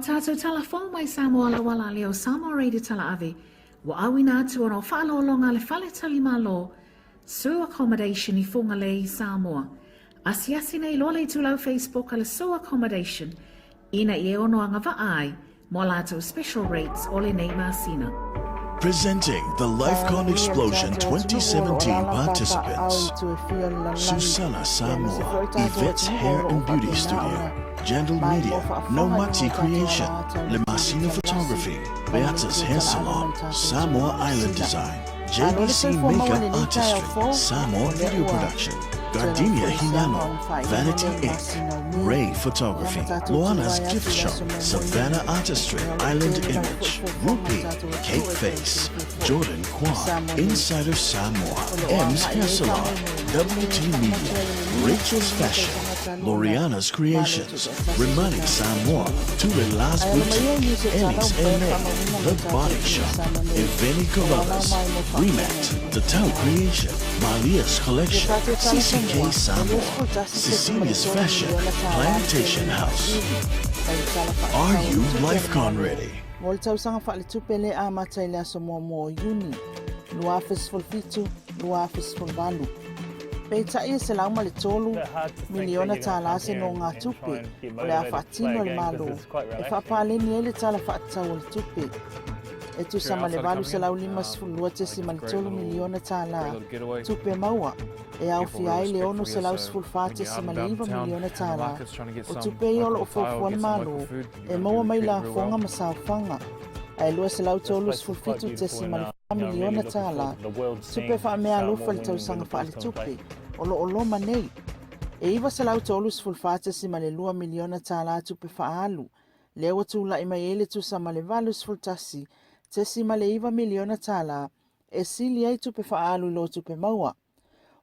tatou tala fou mai Samoa Lauala lea o Samoa Radio Tala Ave, ua auina atu ona o faaaloaloga a le Fale Tali Malo, Sue Accommodation i Fugalei i Samoa. Asiasi nei loa le itulau Facebook a le Sue Accommodation ina ia e ono agavaa ai mo a latou special rates o lenei masina. Presenting the LifeCon Explosion 2017 participants, Susana Samoa, Yvette's Hair and Beauty Studio, Jandal Media, Nomati Creation, Lemasina Photography, Beata's Hair Salon, Samoa Island Design, JBC Makeup Artistry, Samoa Video Production, Gardenia Hinano, Vanity Inc., Ray Photography, Luana's Gift Shop, Savannah Artistry, Island Image, Rupee, Cape Face, Jordan Kwan, Insider Samoa, M's Hair Salon, WT Media, Rachel's Fashion, Loriana's Creations, Rimani Samoa, Tule Las Boutique, Ennis MA, The Body Shop, Eveni Carruthers, Remat, The Tau Creation, Malia's Collection, CCK Samoa, Cecilia's Fashion, Plantation House. Are you LifeCon ready? Mo le tausaga faaletupe lea amata i le aso muamua o Iuni 2017, 2018. Peitai e $103 miliona tālā se nōgātupe o le a faatino e le Malo e faapaleni ai le Tala Faatatau o le Tupe. E tusa ma le $852.3 miliona tālā tupe maua e aofia ai le $614.9 miliona tālā o tupe ia o lo o fuafua le Malo e maua mai lafoga ma saofaga, ae $237.4 miliona tālā tupe faameaalofa i le tausaga faaletupe o lo o loma nei. E $934.2 miliona tālā tupe faaalu, lea ua tulai mai ai le tusa ma le $81.9 miliona tālā e sili ai tupe faaalu i lo tupe maua.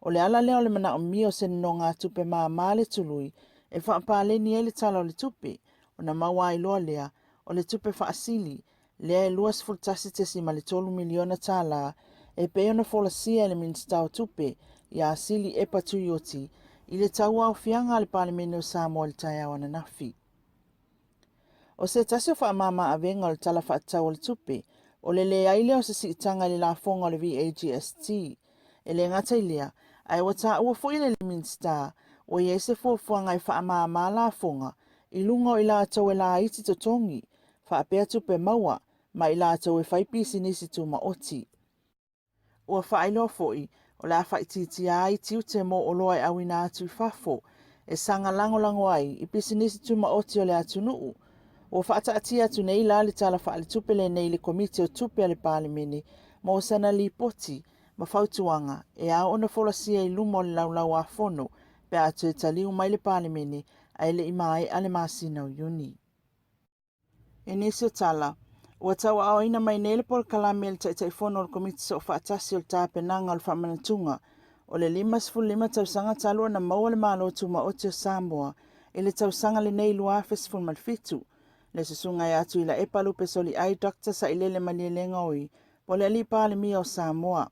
O le ala lea o le manaomia o se nonogatupe māmā le tului e faapaleni ai le Tala o le Tupe, ona maua ai loa lea o le tupe faasili lea e $21.3 miliona tālā e pei ona folasia e le Minisita o Tupe iā Sili Epa Tuioti i le tauaofiaga a le Palemene o Samoa i le taeao ananafi. O se tasi o faamama-avega o le Tala Faatatau o le Tupe, o le leai lea o se siitaga i le lafoga o le VAGST. E le gata i lea, ae ua taua foi e le Minisita, ua i ai se fuafuaga e faamama lafoga i luga o i latou e laiti totogi, faapea tupe maua ma i latou e fai pisinisi tumaoti. Ua faailoa foi, o le a faaitiitia ai tiute mo oloa e auina atu i fafo, e saga lagolago ai i pisinisi tumaoti o le atunuu. Ua faataatia atu nei la le Tala Faaletupe lenei i le Komiti o Tupe a le Palemene mo sana lipoti ma fautuaga e ao ona folasia i luma o le Laulau-a-Fono pe a toe taliu mai le Palemene ae le i maea le masina o Iuni. I nisi o tala, ua tauaaoina mai nei le polokalame e le Taitaifono o le Komiti Soofaatasi o le Tapenaga o le Faamanatuga o le 55 tausaga talu ona maua le Malo Tumaoti o Samoa i le tausaga lenei 2017, le Susuga ia Tuilaepa Lupesoliai Doctor Sailele Malielegaoi po o le Alii Palemia o Samoa.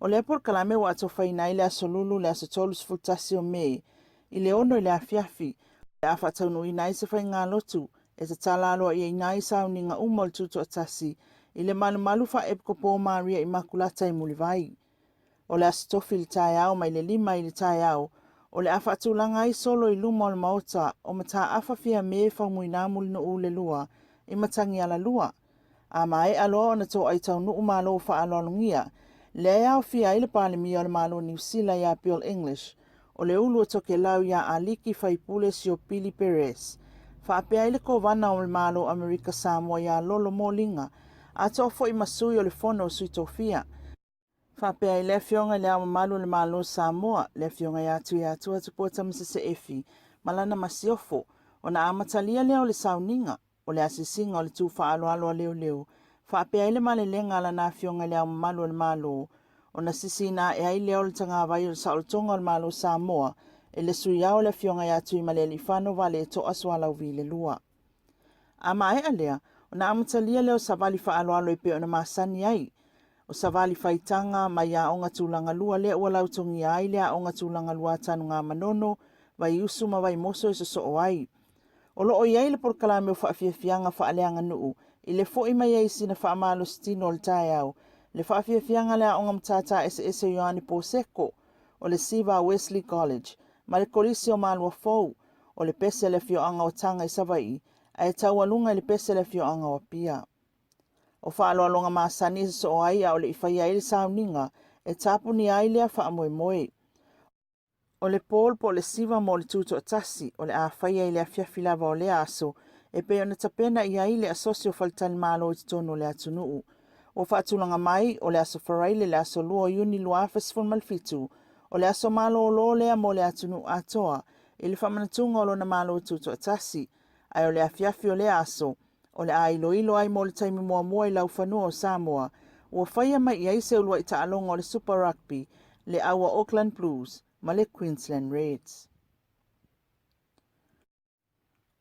O lea polokalame ua atofaina ai le Aso Lulu le aso 31 o Me i le 6 i le afiafi, o le a faataunuuina ai se faigalotu e tatala aloaiaina ai sauniga uma o le Tutoatasi i le malumalu faa-Epikopo o Maria Imakulata i Mulivai. O le Aso Tofi i le taeao mai le 5 i le taeao, o le a faatulaga ai solo i luma o le Maota o Mataafa Fiame Faumuina Mulinuu le Lua i Matagialalua. A maea loa ona toai taunuu malo faaaloalogia, lea e aofia ai le Palemia o le Malo o Niu Sila iā Bill English, o le ulu o Tokelau iā Aliki Faipule Siopili Perez, faapea ai le Kovana o le Malo o Amerika Samoa iā Lolo Moliga, atoa foi ma sui o le Fono o Sui Tofia. Faapea ai le Afioga i Le Ao Mamalu o le Malo o Samoa, le Afioga ia Tuiatua Tupua Tamasese Efi ma lana masiofo, ona amatalia lea o le sauniga, o le asiasiga o le tū faaaloalo a leoleo, faapea ai le malelega a lana Afioga i Le Ao Mamalu o le Malo, ona sisiina ae ai lea o le tagavai o le saolotoga o le Malo o Samoa e le Sui Ao le Afioga ia Tuimalealiifano Vaaletoa Sualauvi le Lua. A maea lea, ona amatalia lea o savali faaaloalo e pei ona masani ai. O savali faitaga mai aoga tulaga lua lea ua lautogia ai le aoga tulaga lua a Tanugamanono, Vaiusu ma Vaimoso e sosoo ai. O lo o i ai le polokalame o faafiafiaga faaleaganuu i le fo'i mai ai i sina faamalositino o le taeao, le faafiafiaga a le Aoga Matata Eseese o Ioane Poseko, o le Siva Wesley College, ma le Kolisi o Malua Fou, o le pese a le afioaga o Taga i Savai'i, ae taualuga i le pese a le afioaga o Apia. O faaaloaloga masani e sosoo ai a o le i faia ai le sauniga e tapunia ai lea faamoemoe. O le Paul po o le Siva mo le Tutoatasi o le a faia i le afiafi lava o lea aso e pei ona tapena i ai le Asosi o Faletalimalo i totonu o le atunuu. Ua faatulaga mai, o le Aso Faraile le aso 2 o Iuni 2017, o le aso malolo lea mo le atunuu atoa i le faamanatuga o lona Malo Tutoatasi, ae o le afiafi o lea aso, o le a iloilo ai mo le taimi muamua i laufanua o Samoa, ua faia mai i ai se uluai taaloga o le Super Rugby, le au a Auckland Blues ma le Queensland Reds.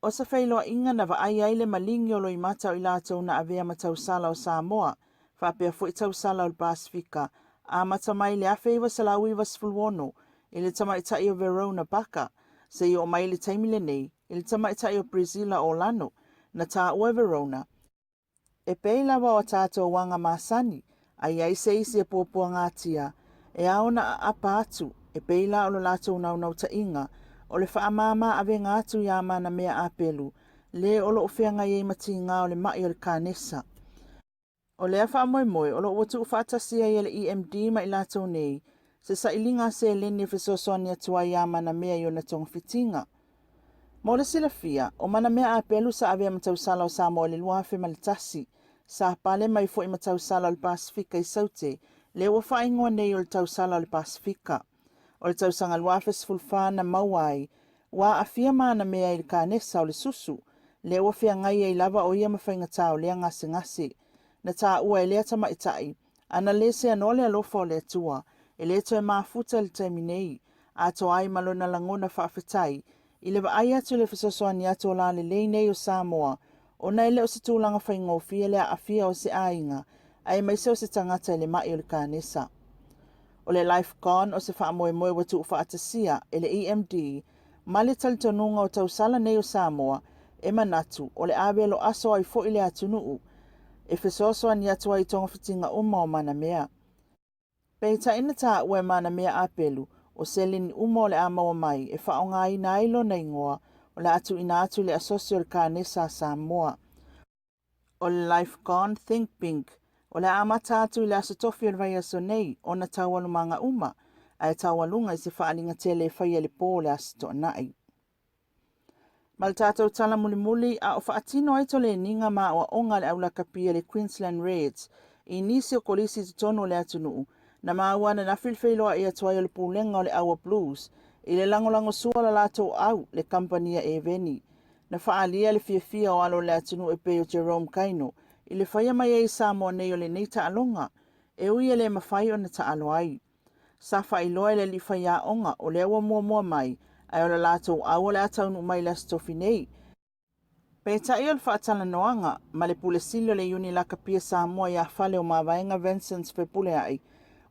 O se feiloaiga na vaai ai le maligi o loimata o i latou na avea ma tausala o Samoa, faapea foi tausala o le Pasefika, amata mai le 1996 i le tamaitai o Verona Baka, seia oo mai i le taimi lenei i le tamaitai o Priscilla Olano, na taua e Verona, E pei lava o a tatou aga masani, a i ai se isi e puapuagatia, e ao ona aapa atu, e pei la o lo latou naunautaiga, o le faamama avega atu iā mana mea apelu, le o lo o feagai ai ma tiga o le maʻi o le kanesa. O lea faamoemoe o lo o ua tuufaatasi ai e le EMD ma i latou nei se sailiga a seleni e fesoasoani atu ai iā Manamea i ona togafitiga. Mo le silafia, o Manamea Apelu sa avea ma tausala o Samoa i le 2001, sa pale mai foi ma tausala o le Pasefika i Saute, lea ua faaigoa nei o le tausala o le Pasefika. O le tausaga 2014 na maua ai, ua aafia Manamea i le kanesa o le susu, lea ua feagai ai lava o ia ma faigata o lea gasegase. Na taua e lea tamaitai, ana lē seanoa le alofa o le Atua, e lē toe mafuta i le taimi nei, atoa ai ma lona lagona faafetai i le vaai atu i le fesoasoani atu o lalelei nei o Samoa, ona e le o se tulaga faigofie le aafia o se aiga aemaise o se tagata i le maʻi o le kanesa. O le LifeCon o se faamoemoe ua tuufaatasia e le EMD ma le talitonuga o tausala nei o Samoa e manatu o le a velo aso ai foi le atunuu e fesoasoani atu ai i togafitiga uma o manamea. Peitai na taua e Manamea Apelu, o seleni uma o le a maua mai e faaaogaina ai lona igoa o le a tuuina atu i le Asosi o le Kanesa a Samoa. O le Life Gone Think Pink o le a amata atu i le Aso Tofi o le vaiaso nei ona taualumaga uma, ae taualuga i se faaaliga tele e faia i le pō o le Aso Toonai. Ma le tatou tala mulimuli, a o faatino ai toleniga ma aoaoga a le aulakapi a le Queensland Reds i nisi o kolisi i totonu o le atunuu, na maua ananafi le feiloai atu ai o le pulega o le Aua Blues i le lagolagosua o la latou au, le kamupani a Eveni. Na faaalia le fiafia o alo o le atunuu e pei o Jerome Kaino i le faia mai ai i Samoa nei o lenei taaloga, e ui e le mafai ona taalo ai. Sa faailoa e le alii faiaoga o lea ua muamua mai, ae o le latou au o le a taunuu mai i le Aso Tofi nei. Peitai o le faatalanoaga ma le Pule Sili o le Iuni Lakapi a Samoa ia Fale o Mavaega Vincent Fepuleai,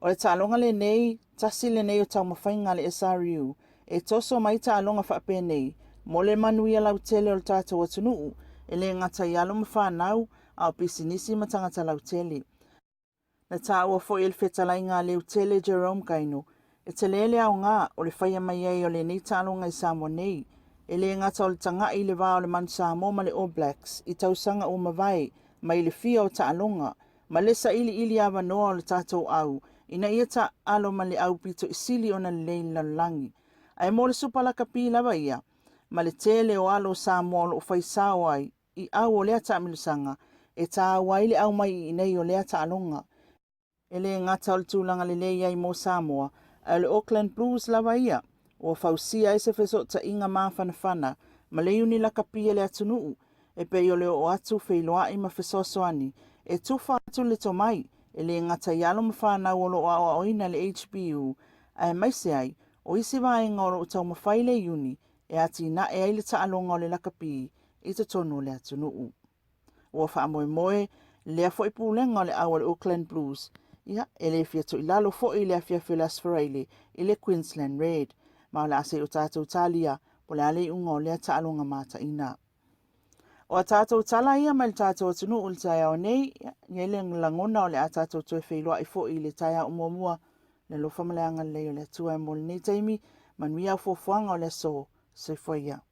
o le taaloga lenei, tasi lenei o taumafaiga a le SRU e toso mai taaloga faapenei mo le manuia lautele o le tatou atunuu, e le gata i alo ma fanau, a o pisinisi ma tagata lautele. Na taua foi e le fetalaiga a Leutele Jerome Kaino, e tele le aoga o le faia mai ai o lenei taaloga i Samoa nei, e le gata o le taga'i i le va o le Manu Samoa ma le All Blacks i tausaga ua mavae mai le fia o taaloga, ma le sailiili avanoa o le tatou au ina ia taaalo ma le au pito i sili ona lelei i le lalolagi. Ae mo le Supa Lakapi lava ia, ma le tele o alo o Samoa o lo o fai sao ai i au o lea taamilosaga e tāua ai le au mai i inei o lea taaloga. E le gata o le tulaga lelei ai mo Samoa, ae o le Auckland Blues lava ia, ua fausia ai se fesootaiga mafanafana ma le iuni lakapi a le atunuu, e pei o le oo atu, feiloai ma fesoasoani e tufa atu le tomai, e le gata i alo ma fanau o lo o aoaoina i le HBU, aemaise ai o isi vaega o lo o taumafai le iuni e atinae ai le taaloga o le lakapi i totonu o le atunuu. Ua faamoemoe lea foi pulega o le au a le Auckland Blues, ia, e le fia tuilalo foi i le afiafi o le Aso Faraile i le Queensland Red, ma o le a se i o tatou talia po o le a le iuga o lea taaloga mataina. O a tātou tala ia mai le tātou atunuu i le taeao nei, ia, i ai le lagona o le a tātou toe feiloai foi i le taeao muamua, le alofa ma le agalelei o le Atua e mo lenei taimi, manuia au fuafuaga o le aso. Soifua ia.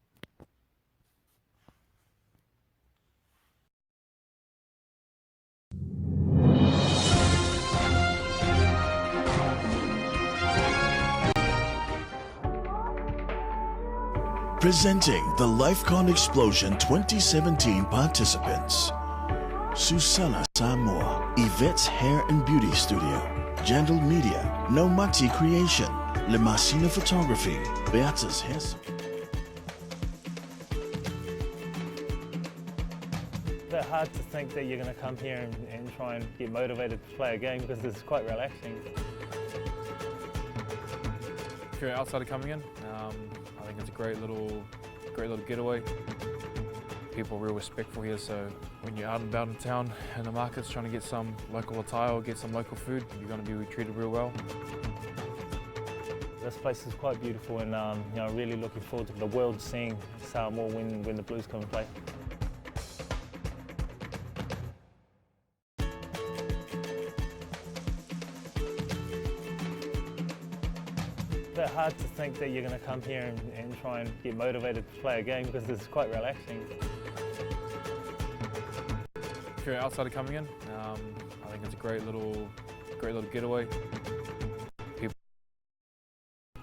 Presenting the LifeCon Explosion 2017 participants. Susana Samoa, Yvette's Hair and Beauty Studio, Jandal Media, Nomati Creation, Lemasina Photography, Beata's Hair A bit hard to think that you're going to come here and, and try and get motivated to play a game because it's quite relaxing. If you're an outsider coming in, um, I think it's a great little, great little getaway. People are real respectful here, so when you're out and about in town in the markets trying to get some local attire or get some local food, you're going to be treated real well. This place is quite beautiful and um, you know, really looking forward to the world seeing Samoa when, when the Blues come and play. A bit hard to think that you're going to come here and, and try and get motivated to play a game because it's quite relaxing. If you're an outsider coming in, um, I think it's a great little, great little getaway. People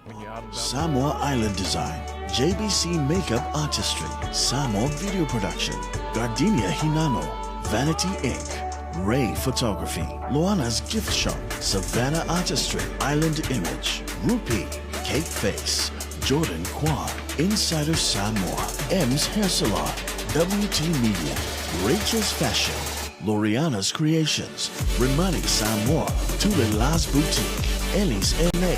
when you're out and about. Samoa Island Design, JBC Makeup Artistry, Samoa Video Production, Gardenia Hinano, Vanity Inc., Ray Photography, Luana's Gift Shop, Savannah Artistry, Island Image, Rupee, Cake Face, Jordan Kwan, Insider Samoa, M's Hair Salon, WT Media, Rachel's Fashion, Loriana's Creations, Rimani Samoa, Tule Las Boutique, Ellie's LA,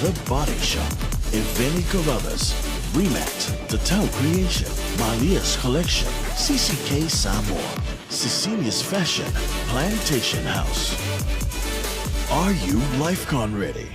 The Body Shop, Eveni Carruthers, Remat, Tatau Creation, Malia's Collection, CCK Samoa, Cecilia's Fashion, Plantation House. Are you LifeCon ready?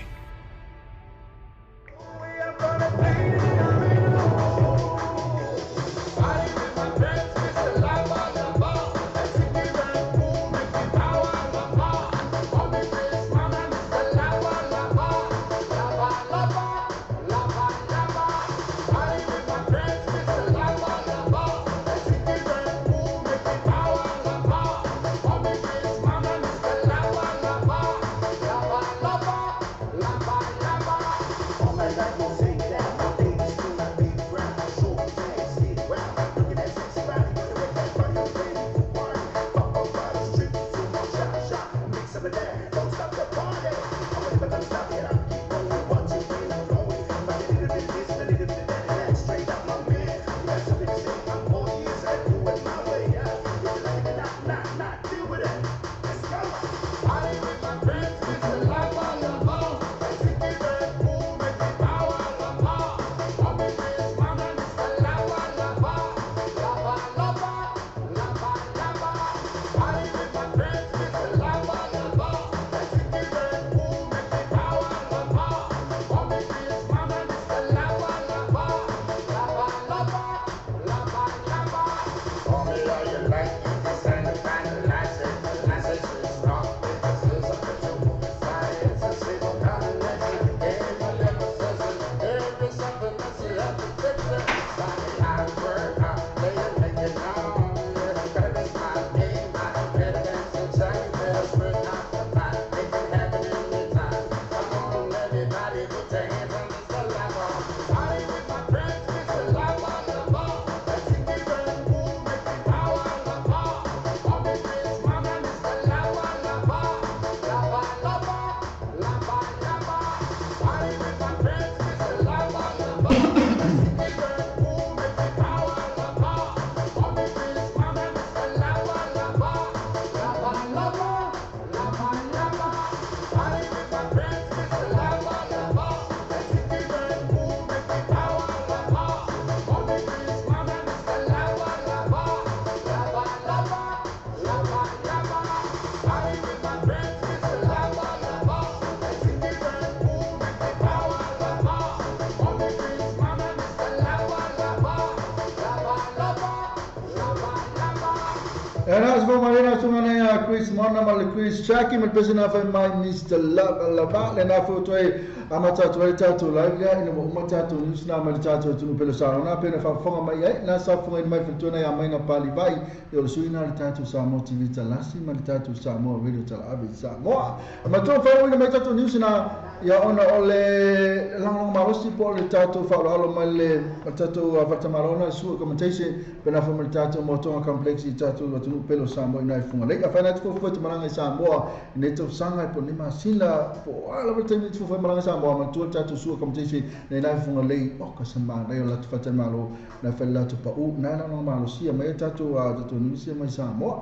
Na se fai mai na sunga na ia Chris Mona ma le Chris Chucky ma le pese na fai mai Mr. Love Lava le na fo toe amata atu ai le tatou live lea ina ua uma tatou news na mai le tatou atunuu pele sa ona pe na faafofoga mai ai na sa fofoga mai faletua na ia mai na pali vai e o le sui na le tatou Samoa TV Talasi ma le tatou Samoa Radio Talaave i Samoa. Matua faauuina mai tatou news na ia ona o le lagolago malosi po o le tatou faaaloalo mai le tatou Faletamalo na Sua Accommodation pe na foi ma le tatou Motoga Complex i tatou atunuu pele o Samoa i nai Fugalei. Afai na te fuafua e te malaga i Samoa i nei tausaga po o nei masina po o a lava le taimi e te fuafua e malaga i Samoa, matua le tatou Sua Accommodation nei nai Fugalei. Oka se manaia o le latou faletalimalo na fai le latou pau na lagolago malosia mai ai tatou tatou news ia mai Samoa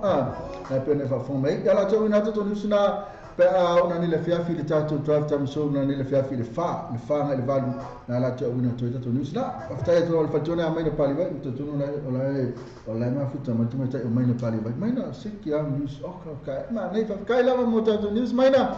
na pei ona e faafofoga mai ia latou ina tatou news na pe a ona ni le fiafi le tatou drive time show na ni le fiafi le fa le fa ngai le valu na latou auina atu ai tatou news na faafetai atu le faletua na mai na pali vai totonu na o la o la mafuta mai tamaitai o mai na pali vai mai na siki au news o ka ka ma nei faafetai lava mo tatou news mai na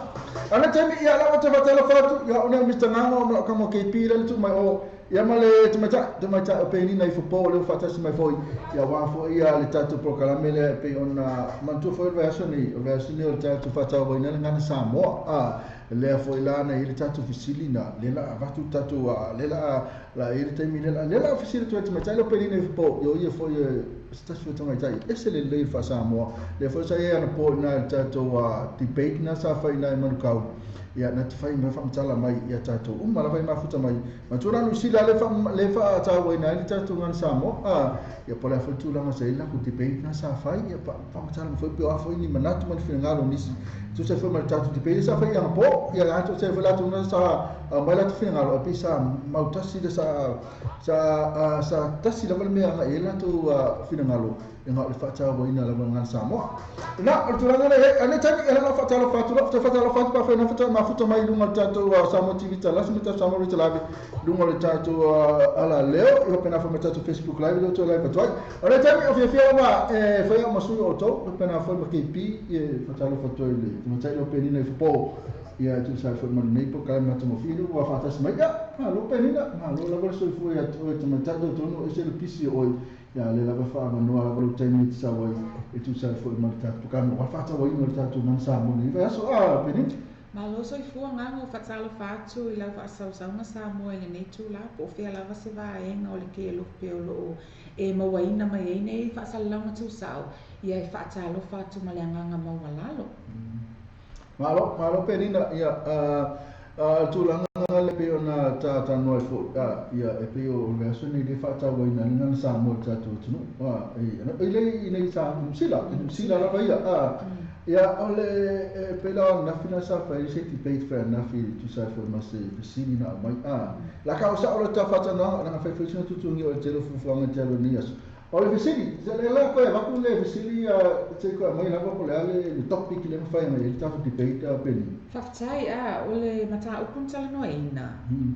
ana taimi ia lava te fatalofa atu ia ona Mr. Ngango ma ka mo KP le tu mai o Ia ma le tamaitai, tamaitai o Penina i Fofo o lea ua faatasi mai foi, ia aua foi ia le tatou polokalame lea e pei ona manatua foi o le vaiaso nei, o le vaiaso nei o le tatou faatauaina le Gana Samoa, a, lea foi la na i ai le tatou fesili na, lea la avatu le tatou, a, lea la, la i ai le taimi lea la, lea la fesili atu ai le tamaitai lea o Penina i Fofo, ia o ia foi e se tasi foi o tamaitai e ese le lelei o le faa-Samoa, lea foi sa i ai anapo i ina i le tatou debate na sa fai i ina i Manukau, ia na te fai mai faamatala mai ia tatou uma lava i mafuta mai matua la Niu Sila le fa le faatauaina ai le tatou gana Samoa a ia po o le a foi le tulaga sa i ai le latou debate na sa fai ia faamatala mai foi pe o a foi ni manatu ma ni finagalo o nisi tusa ai foi ma le tatou debate sa fai i anapo ia latou sa foi latou na sa aumai latou finagalo ae pei sa mautasi le sa sa sa tasi lava le mea agai i ai latou finagalo E na o le faatauaina lava o le Gana Samoa. Na, o le tulaga lea e, a nei taimi, e la faatalofa atu, lau faatalofa atu pa fai na fata mafuta mai lunga le tatou Samoa TV Talasi ma tatou Samoa Radio Live lunga le tatou ala leo i hope na fai ma tatou Facebook Live leo toe live atu ai. O le taimi o fiafia lava e fai au ma sui o outou, hope na fai ma KP e faatalofa atu ai le tamaitai leo Penina i Fofo. Ia e tusa ai foi ma lenei polokalame matagofie lea ua faatasi mai. Ia, malo Penina, malo lava le soifua ia te oe tamaitai leo tonu ese le pisi o oe. Ia lea lava e faaavanoa lava lou taimi e te sau ai e tusa ai foi ma le tatou polokalame aua le faatauaina o le tatou Gana Samoa i lenei vaiaso. A, Penina? Malo soifua Gago, faatalofa atu i lau faasausauga Samoa i lenei itula, po o fea lava se vaega o le kelope o lo o e mauaina mai ai nei faasalalauga tuusao, ia e faatalofa atu ma le agaga maualalo. Malo, malo Penina, ia, a, a, le tulaga lea pei ona ta talanoa ai foi, a, ia, e pei o le aso lenei lea e faatauaina ai le Gana Samoa i le tatou atunuu, a, e, e le i inei sa Niu Sila, i Niu Sila lava ia, a, ia, o le, e pei la o ananafi na sa fai ai se debate fai ananafi e tusa ai foi ma se fesili na aumai, a, la ka o sao le ta faatalanoaga, leaga fai foi sina tuutuugia o le tele o fuafuaga i te alu i lenei aso. O le fesili, se le la koe avatu le fesili se i koe aumai lava po o le a le topic lea mafai ona i ai le tatou debate Penny? Faafetai, a o le mataupu na talanoaina,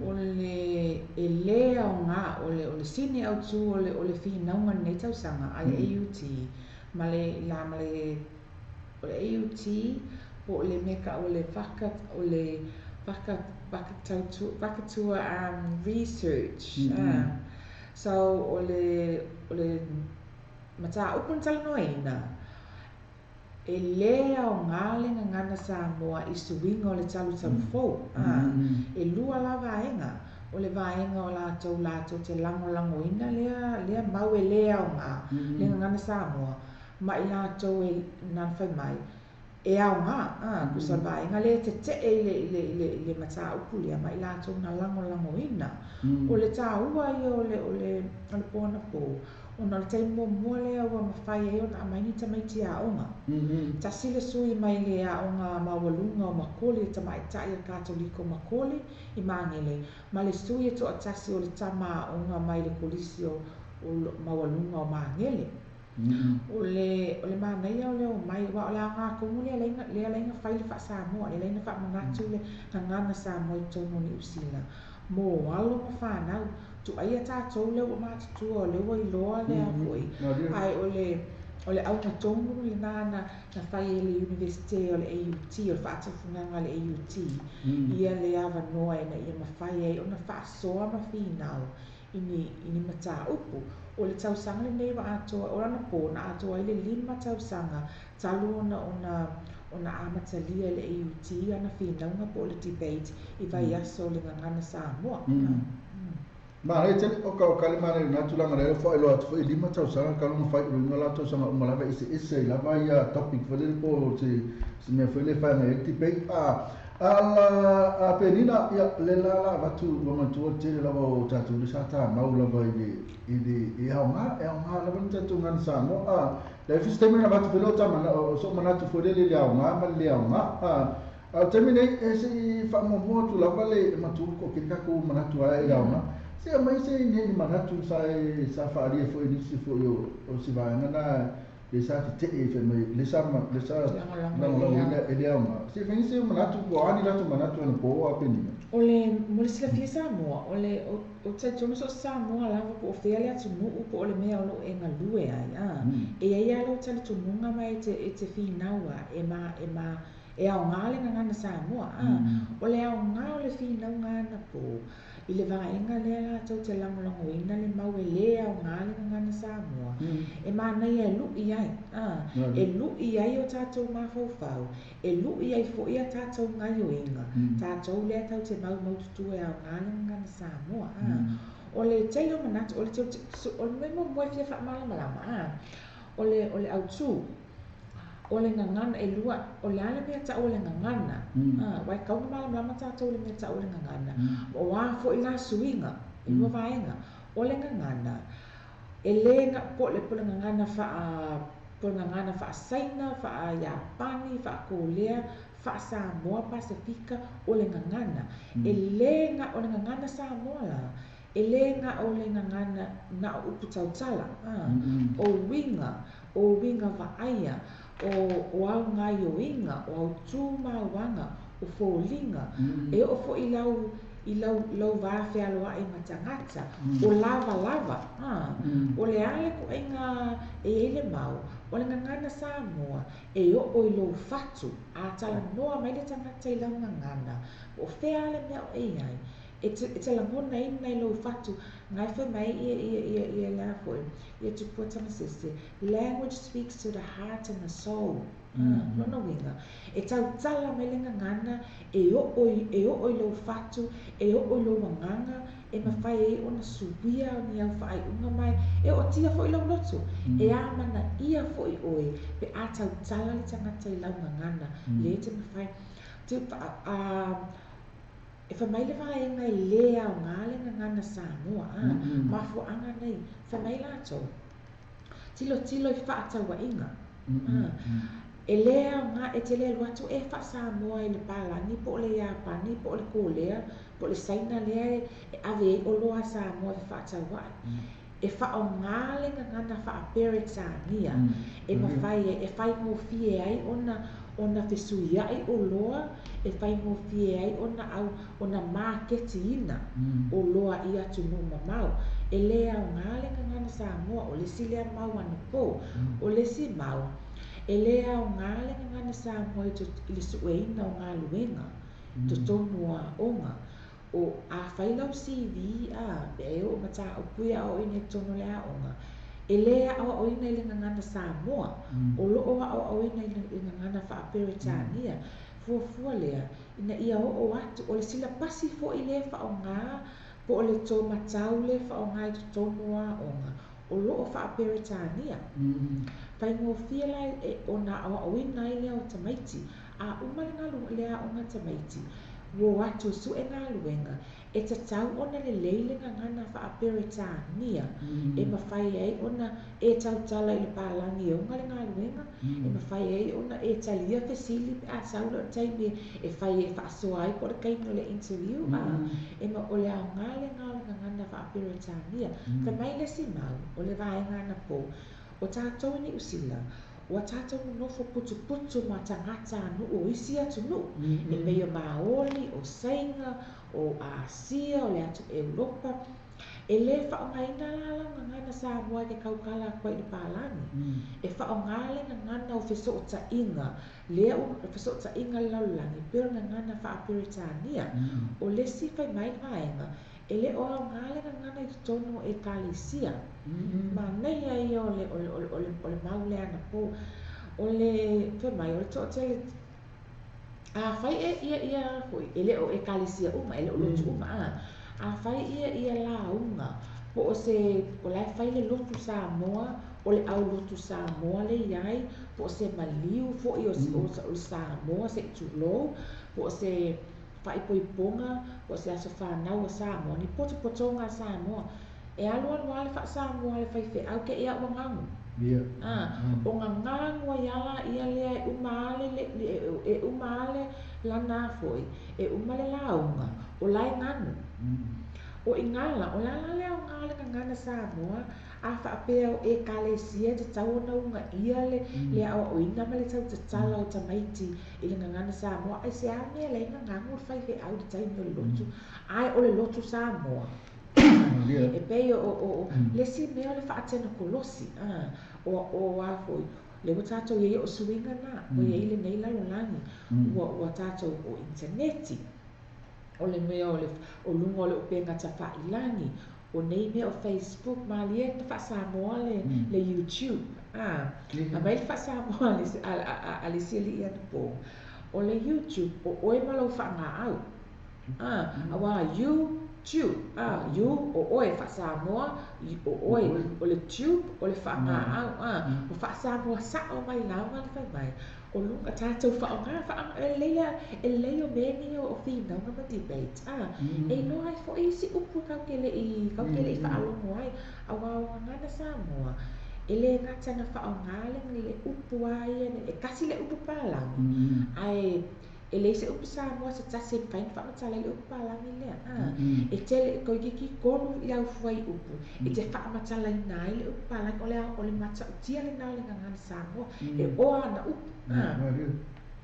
o le e lē aoga, o le o le sini autu o le o le finauga i lenei tausaga, IAUT, ma le la ma le o le AUT po o le mea tau o le whaka o le whaka whaka tautua whakatua um research a So, o le, o le mataupu na talanoaina, e lē aoga le gagana Samoa i suiga o le talutalu fou. A, e lua la vaega, o le vaega o latou latou te lagolagoina lea, lea mau e lē aoga le gagana Samoa, ma i latou e, na fai mai, E aoga, a, tusa o le vaega lea e tetee i le, i le, i le, i le mataupu lea ma i latou na lagolagoina. O le tāua ia o le, o le, o le pō anapō, ona o le taimi muamua lea ua mafai ai ona aumai ni tamaiti aoga. Tasi le sui mai le aoga maualuga o Makoli, le tamaitai a le Katoliko o Makoli i Magele, ma le sui e toatasi o le tama aoga mai le kolisi o, o maualuga o Magele. O le, o le manaia o le omai, aua o le aoga tonu lea lea lea ala ai ona fai le faa-Samoa, lea ala ai ona faamanatu le gagana Samoa i totonu o Niu Sila mo alo ma fanau. Tuaia tatou lea ua matutua, o lea ua iloa lea foi, ae o le, o le auga tonu lena na, na fai e le Iunivesite o le AUT, o le faatufugaga a le AUT, ia le avanoa ina ia mafai ai ona faasoa ma finau i ni, i ni mataupu. o le tausaga lenei ua atoa, o anapo na atoa ai le 5 tausaga talu ona ona ona amatalia e le AUT ana finauga po o le debate i vaiaso o le Gagana Samoa. Manaia tele, oka oka le manaia i lena tulaga lea ua faailoa atu foi e 5 tausaga talu ona faaiuina la tausaga uma lava e eseese ai lava ia topic foi lele po o se se mea foi lele e fai agai ai le debate a a la a Penina ia le la la avatu ua manatua le tele lava o tatou le sa tamau lava i le i le e aoga e aoga lava ni tatou gagana Samoa a le ai foi se taimi na avatu foi lea o ta mana o so'u manatu foi lele i le aoga ma le le aoga a A o le taimi nei, e se i faamuamua atu lava le matua toatele tatou manatu ae i le aoga. Se i aumai se ni manatu sa e sa faaalia foi e nisi foi o o si vaega na le sa tetee fai mai le sa le sa lagolagoina e le aoga. Se i aumai se manatu po o a ni latou manatu anapo a Penina. O le, mo le silafia Samoa, o le, ou te talitonu so o se Samoa lava po o fea le atunuu po o le mea o lo o e galue ai, a, e i ai lava lou talitonuga ma e te, e te finau lava e ma, e ma, E aoga le gagana Samoa, a o le aoga o le finauga anapo i le vaega lea latou te lagolagoina le mau e lē aoga le gagana Samoa, e manaia e luʻi ai, a e luʻi ai o tatou mafaufau, e luʻi ai foi a tatou gaioiga, tatou lea tatou te maumaututu e aoga le gagana Samoa, a o le tele o manatu, o le o le mea muamua e fia faamalamalama, a o le o le autū. O le gagana, ʻelua, o le a le mea taʻu o le gagana? Aua e tatau ona malamalama tatou i le mea taʻu o le gagana. O a foi la suiga, ʻelua vaega. O le gagana, e lē na, po o le, po o le gagana fa'a, po o le gagana fa'a-Saina, fa'a-Iapani, fa'a-Kolea, fa'a-Samoa, Pasefika, o le gagana. E lē na o le gagana Samoa la, E lē na o le gagana na o upu tautala, a, o uiga, o uiga vaaia, o, o au gaioiga, o au tū mauaga, o foliga, e oo foi i lau, i lau, lou va fealoai ma tagata, o lavalava, a, o le a le ituaiga e i ai le mau, o le gagana Samoa, e oo i lou fatu, a talanoa mai le tagata i lau gagana, po o fea le mea o e i ai, E te, e te lagonaina i lou fatu, na e fai mai ia, ia, ia, ia le a foi, ia Tupua Tamasese, language speaks to the heart and the soul. Mm. Lona uiga, e tautala mai le gagana, e oo i, e oo i lou fatu, e oo i lou agaga, e mafai ai ona suia ni au faaiuga mai, e ootia foi lou loto, e amanaia foi oe pe a tautala le tagata i lau gagana, lea e te mafai. Te, a, E fai mai le vaega e lē aoga le gagana Samoa, a, mafuaaga nei, fai mai latou, tilotilo i fefaatauaiga, a, e lē aoga e te le alu atu e faa-Samoa i le palagi po o le Iapani po o le Kolea po o le Saina lea e ave ai oloa a Samoa e fefaatauai. E faaaoga le gagana faa-Peretania e mafai ai, e faigofie ai ona ona fesuiaʻi oloa, e faigofie ai ona au ona maketiina oloa i atunuu mamao. E lē aoga le gagana Samoa, o le isi lea mau anapo. O le isi mau, e lē aoga le gagana Samoa i le sueina o galuega i totonu o aoga. O afai lau CV a, pe e oo mataupu e aoaoina i totonu o le aoga, e lē aoaoina i le gagana Samoa, o lo o aoaoina i le gagana faa-Peretania. Fuafua lea, ina ia oo atu, o le silapasi foi lea e faaaoga po o le tōmatau lea e faaaoga i totonu o aoga, o lo o faa-Peretania. Faigofie la e ona aoaoina ai lea o tamaiti. A uma le galu, le aoga tamaiti, ua o atu e suʻe galuega, e tatau ona lelei le gagana faa-Peretania e mafai ai ona e tautala i le palagi e oga le galuega, e mafai ai ona e talia fesili pe a sau lea o le taimi e fai e faasoa ai po o le taimi o le interview, a, e ma, o le aoga lena o le gagana faa-Peretania. Fai mai le isi mau, o le vaega anapo, O tatou i Niu Sila, ua tatou nonofo putuputu ma tagata nuu o isi atunuu, e pei o Maoli, o Saina, o Asia, o le atu Europa. E lē faaaogaina la lau gagana Samoa e te tautala atu ai i le palagi. E faaaoga le gagana o fesootaiga, lea ua fesootaiga a le lalolagi, pei o le gagana faa-Peretania. O le isi fai mai le vaega. E le o aoga le gagana i totonu o Ekalesia. Manaia ia o le, o le, o le, o le, o le mau lea anapo. O le, fai mai, o le toatele, afai e ia, ia foi, e le o Ekalesia uma, e le o lotu uma, a. Afai ia, ia lauga, po o se, o la e fai le lotu Samoa, o le au lotu Samoa le i ai, po o se maliu foi o, o, o le Samoa se i tulou, po o se, faaipoipoga po o se aso fanau a Samoa, ni potopotoga a Samoa. E alualu lava le faa-Samoa a le faifeau ke ia ua gagu. A, o gagagu ai a laia lea e uma a le, e uma a le lana foi, e uma le lauga, o la e gagu. O i gala, o le a la le aoga o le gagana Samoa, a faapea o Ekalesia e tatau ona ugaia le, le aoaoina ma le tautatala o tamaiti I le gagana Samoa, aisea mea leai gagagu le faifeau i le taimi o le lotu, ae o le lotu Samoa. E pei o, o, o le isi mea o le faatenokolosi, a, o, o a foi, lea ua tatou i ai o suiga na, ua i ai lenei lalolagi, ua, ua tatou o initaneti, o le mea o le, o luga o le upega tafailagi, O nei mea o Facebook, malie na faa-Samoa le, le YouTube. A, aumai le faa-Samoa a le, a, a, a, a le isi alii anapo. O le YouTube, o oe ma lou faagaau. A, auā you, tube. A, you, o oe, faa-Samoa, o oe. O le tube, o le faagaau. A, ua faa-Samoa sa'o mai lava le fai mai. O luga, tatou faaaoga, faaaoga, e lelei le, e lelei o mea nei o finauga ma debate, a, e iloa ai foi isi upu kau ke leʻi, kau ke leʻi faalogo ai, auā o gagana Samoa, e le gata na faaaoga le, le upu a ia, e kasi le upu palagi, ae e leai se upu Samoa se tasi e mafai ona faamatala ai le upu palagi lea, a, e tele, toeitiiti tolu i au fuaiupu e te faamatalaina ai le upu palagi, o le, o le matautia lena o le gagana Samoa, e oa ana upu, a.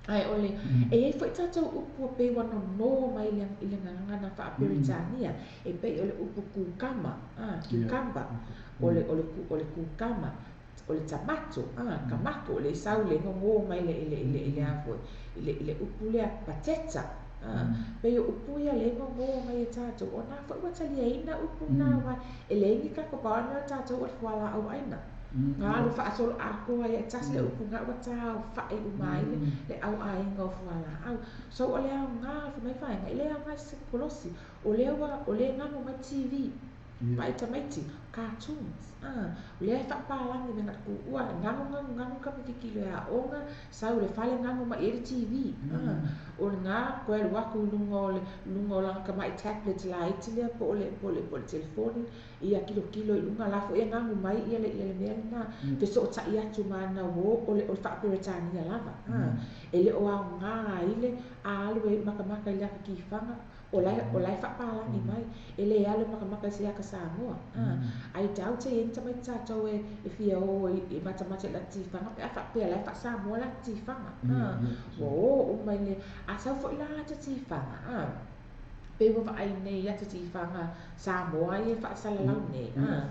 Ae o le, e i ai foi tatou upu e pei ua nono mai i le, i le gagana faa-Peretania, e pei o le upu kukama, a, cucumber, o le, o le, o le kukama, o le tamato, a, kamato, o le sau le gogo mai le, i le, i le, i le a foi, i le, i le upu lea pateta, a, pei o upu ia le gogo mai e tatou, o na foi ua taliaina upu na auā e leai ni tatou pau a le mea o tatou o le fualaau aina. Ga alu faasoloatoa ai e tasi le upu ga ua taofa'i uma ai le, le au aiga o fualaau. So o le aoga o le fai mai vaega, e le aoga i se kolosi, o lea ua, o lea e galo mai TV. Vaai tamaiti, cartoons, ah, o lea e faapalagi me ga kuua, galo galo galo tamaititi i le aoga, sau i le fale galo mai i ai le TV, ah, o lena toe alu atu i luga o le, luga o lana tamai tablet laiti lea po o le, po o le, po o le telefoni, ia tilotilo i luga, la foi e galo mai ia le, ia le mea lena, fesootai atu ma ana uō, o le, o le faa-Peretania lava, ah, e le o aoga ai le a alu e matamata i le ata tifaga, O la e, o la e faapalagi mai, e le alu e matamata i se ata Samoa. A, I doubt e i ai ni tamaiti tatou e, e fia o i, i matamata i le ata tifaga pe a faapea la e faa-Samoa le ata tifaga. A, ua o uma i le, a sau foi la ata tifaga, a, pei ua vaai nei i ata tifaga Samoa ia e faasalalau nei, a,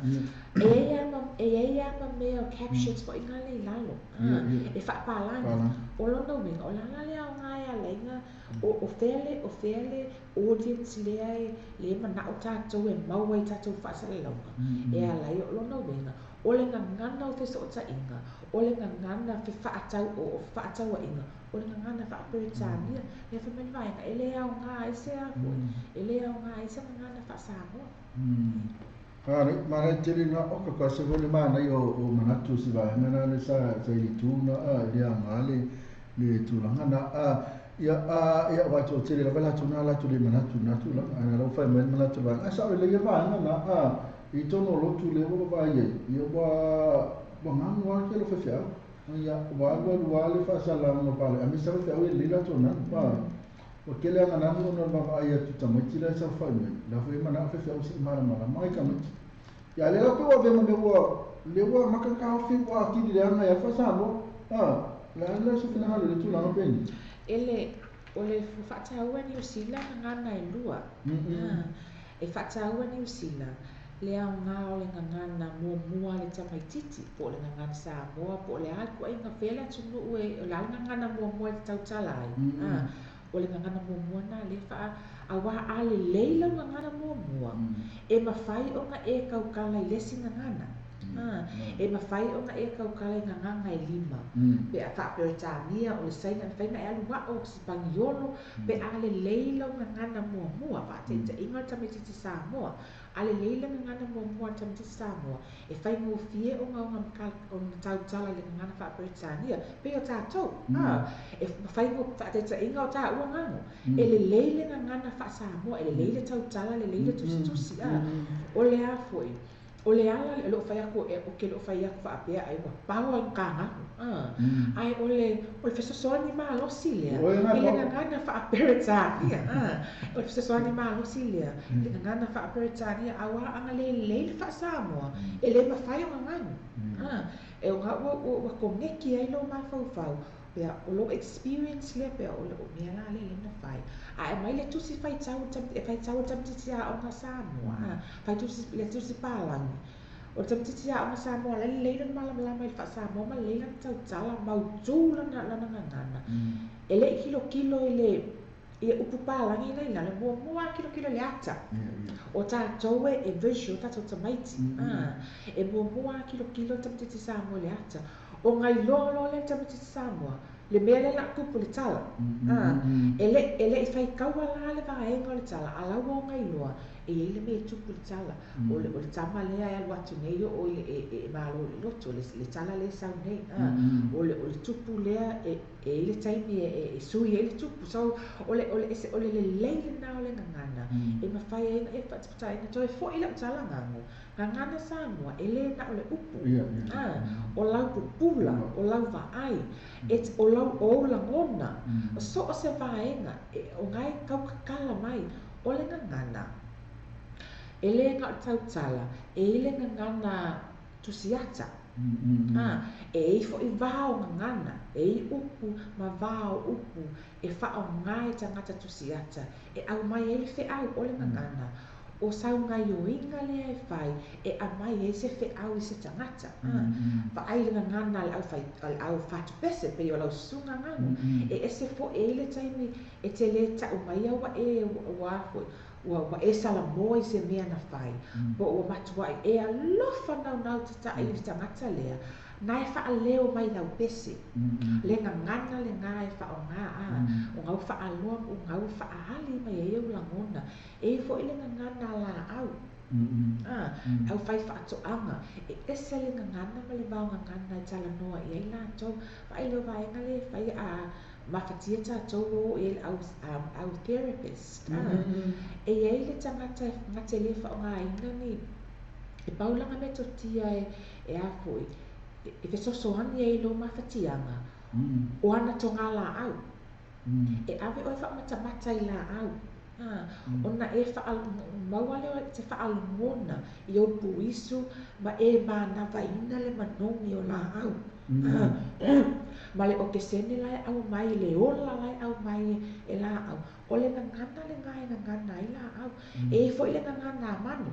e i ai lava ma, e i ai lava ma mea o captions foi na le i lalo, a, e faapalagi. O lona uiga, o le a la le aoga e ala ai na O, o fea le, o fea le audience lea e, lea e manao tatou e maua i tatou faasalalauga? E ala ai o lona uiga, o le gagana o fesootaiga, o le gagana fefaatau, o, o fefaatauaiga, o le gagana faa-Peretania, lea fai mai le vaega, e le aoga ai se a foi, e le aoga ai se gagana faa-Samoa. Manaia tele na oka ka se foi le manaia o manatu o si vaega na le sa sa i le tu na a le aoga le le tulaga na a ia a ia wa to tele lava latou na latou le manatu na tulaga a na lau fai mai le manatu le vaega a sao lelei ia vaega na a i tonu o lotu le ua vaai ai ia ua ua gagu a ke lo faifeau ia ua alu alu a le faasalalauga palagi a me sa faifeau e lelei latou nanu a Ua tele ana nanu ona o le vaavaai atu i tamaiti la e saofai mai, la foi e manao faifeau se i malamalama ai tamaiti. Ia lea la pei ua avea ma mea ua, lea ua amata ona taofi ua atili leaga ai faa-Samoa. A, o le a la se finagalo i lea tulaga penei? Ele, o le faataua Niu Sila gagana e lua. E faataua Niu Sila le aoga o le gagana muamua a le tamaititi, po o le gagana Samoa, po o le a le ituaiga fea le atunuu e, o le a le gagana muamua e te tautala ai. O le gagana muamua lena lea e faa, auā a lelei lau gagana muamua, e mafai ona e tautala i le isi gagana. A, e mafai ona e tautala i gagaga e lima. Pe a faa-Peretania, o le Saina, e mafai ona e alu a'o Sipaniolo, pe a lelei lau gagana muamua, faataitaiga o le tamaitiiti Samoa, a lelei le gagana muamua a le tamaitiiti Samoa, e faigofie ona ona tautala i le gagana faa-Peretania, pei o tatou, a, e faataitaiga o taua gago, e lelei le gagana faa-Samoa, e lelei le tautala, lelei le tusitusi, a, o le a foi, o le ala e le o fai atu, ou te le o fai atu faapea ai ua pau ai ta gago, a, ae o le, o le fesoasoani malosi lea i le gagana faa-Peretania, a, o le fesoasoani malosi lea i le gagana faa-Peretania, auā ana lelei le faa-Samoa, e le mafai ona ganu, a, e ona ua, ua, ua koneki ai lou mafaufau, pea o lou experience lea, pea o le mea la lea lea na fai. A e aumai le tusi faitau, e faitau e le tamaitiiti aoga Samoa, a, fai tusi, le tusi palagi, o le tamaitiiti aoga Samoa la e lelei lona malamalama i le faa-Samoa ma lelei lana tautala, mautu lana, lana gagana. E le i kilokilo i le, i upu palagi la i lalo, muamua lava kilokilo i le ata. O tatou e, e visual tatou tamaiti, a, e muamua lava kilokilo le tamaitiiti Samoa i le ata. Ona iloa loa lea e le tamaitiiti Samoa, le mea lea o le a tupu i le tala. A, e le, e le i faitaua la le vaega o le tala, a la ua ona iloa, e i ai le mea e tupu i le tala. O le, o le tama lea e alu atu nei oo i le, e, e malo i le loto, le, le tala lea e sau nei. A, o le, o le tupu lea e, e i ai le taimi e, e, e sui ai le tupu. So, o le, o le ese, o le lelei lena o le gagana, e mafai ai ona e faatapataina. Toe foi lau tala gago, Gagana Samoa, e le na o le upu, a, o lau pupula, o lau vaai, et o lau ou lagona, o so o se vaega, e, o na e taukakala mai, o le gagana. E le na o le tautala, e i le gagana tusiata, a, e i foi vā o gagana, e i upu ma vā o upu e faaaoga e tagata tusiata, e aumai ai le feau o le gagana, o sau gaioiga lea e fai e aumai ai se feau i se tagata. A, vaai le gagana a le au fai, a le au fatupese pei o lau susuga gago, e ese foi, e i ai le taimi e te le tau maia ua e, ua a foi, ua, ua e salamoa i se mea na fai, po ua matuai e alofa naunau tataʻi i le tagata lea, na e faaleo mai lau pese, le gagana lena e faaaoga, a, o gau faaloa ma ugau e faaali mai ai ou lagona. E i ai foi le gagana a laau, a, au fai faatoaga, e ese le gagana ma le vao gagana e talanoa i ai latou. Vaai lea o vaega lea e fai a mafatia tatou ua oo i ai le au, au therapist, a. E i ai le tagata e na te le faaaogaina ni, e pau lana metotia e, e a foi, e fesoasoani ai i lou mafatiaga, o ana togā laau. E ave oe faamatamata i laau, a, ona e maua lea o se faalogona i ou puisu ma e manavaina le manogi o laau, a, ma le okesene la e aumai, le ola la e aumai e laau, o le gagana lena e gagana ai laau. E i ai foi le gagana a manu.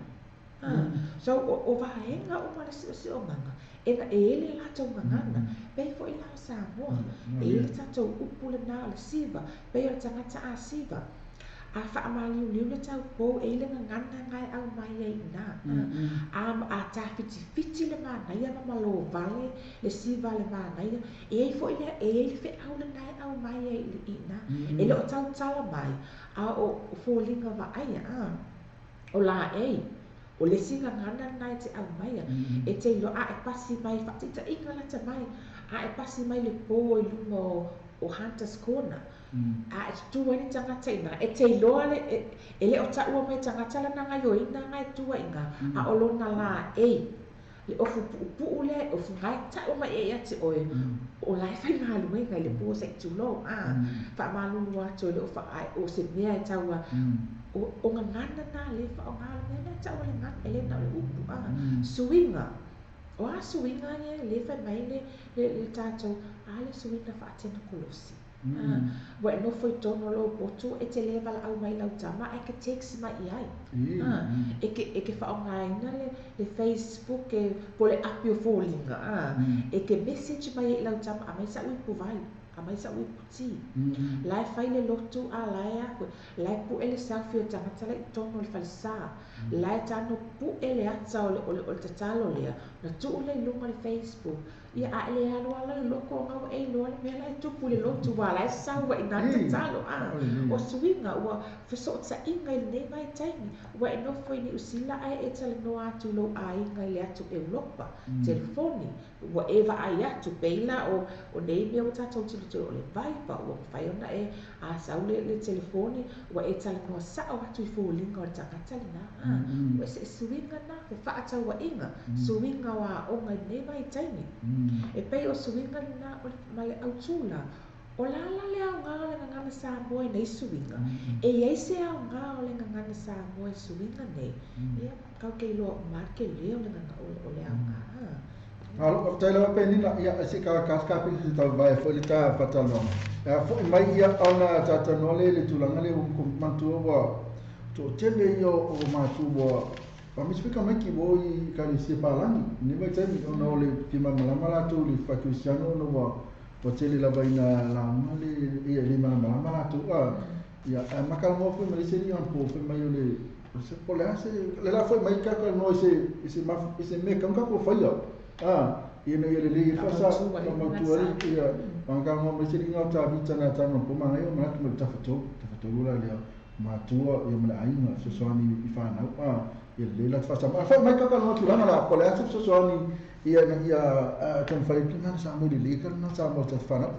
So, o, o vaega uma le siosiomaga, e na, e i ai le latou gagana, pei foi la o Samoa, e i ai le tatou upu lena o le siva, pei o le tagata a siva, a faamaliuliu le taupou, e i ai le gagana na e aumai ai i ina, a, a tafitifiti le manaia ma malovale le siva a le manaia, e i ai foi le, e i ai le feau lena e aumai ai i ina, e le o tautala mai, a o foliga vaaia, a. O laei, o le isi gagana lena e te aumaia, e te iloa, a e pasi mai, faataitaiga lata mai, a e pasi mai le pō i luma o, o Hunters Corner, a e tutū ai le tagata i ina, e te iloa le, e, e le o taua mai e tagata lana gaioina na e tua i ina, a o lona laei, Le ofu puʻupuʻu lea e ofu gae taʻu mai ai ia te ʻoe, o la e faigaluega i le pō se i tulou, a, faamalulu atu e le o faaae, o se mea e tau a, o, o gagana nā le faaaoga o le mea lea e taʻu o le gagana, e le na o le upu, a, suiga, o a suiga ia e le fai mai le, le, le tatou, a le suiga faatenekolosi. Ua e nofo i totonu o lou potu, e te le valaau mai i lau tama ae ke text mai i ai. E ke, e ke faaaogaina le, le Facebook e, po o le api o foliga, e ke message mai ai i lau tama, aumai saʻu ipuvai. Aumai sa'u iputi. La e fai le lotu a la e a koe, la e pu'e le selfie o le tagata la i totonu o le falesa. La e tago pu'e le ata o le o le o le tatalo lea ona tuu lea i luga o le Facebook. Ia a e le alu lava la i le lotu ona ua e iloa le mea la e tupu i le lotu aua la e sau ai i ina le tatalo. A o suiga ua fesootaiga i lenei vaitaimi. Ua e nofo i Niu Sila ae e talanoa atu i lou aiga i le atu Europa, telefoni, Ua e vaai atu, pei la o, o nei mea ua tatou tilotilo o le Viber, ua mafai ona e, a sau le, le telefoni, ua e talanoa sa'o atu i foliga o le tagata lena, a, ua ese suiga na, fefaatauaiga, suiga o aoga i lenei vaitaimi. E pei o suiga lena o le, ma le autū la, O le a la le aoga o le gagana Samoa i nei suiga? E i ai se aoga o le gagana Samoa i suiga nei? Ia, kau ke iloa uma lava le tele o le gaga, o le aoga. Malo, faafetai lava Penina, ia se ka ka ka pili se tau vae foi le ta fatalanoaga. Ia foi mai ia ona talanoa lea i le tulaga lea ua manatua ua toatele ia o matua ua faamisifika mai ki ua o i ekalesia palagi i lenei vaitaimi ona o le fia malamalama latou i le faa-kerisiano ona ua Ua tele lava ina lauga le, ia, e le malamalama latou, a, ia, ae ma talanoa foi ma le isi alii anapo fai mai o le, o se, po o le a se, le la foi mai ka talanoa i se, i se mafu, i se mea tago tatou faia, a, ina ia lelei ai faasa, faamautu ai, ia, ma talanoa ma le isi alii na o Tavita na talanoa po manaia o manatu mai le tafatolu, tafatolu la lea, matua, ia ma le aiga, fesoasoani i fanau, a, ia lelei la te faasama. A foi mai ka talanoa tulaga la, po o le a se fesoasoani ia ina ia taumafai atu na Samoa lelei ka lena Samoa o tatou fanau.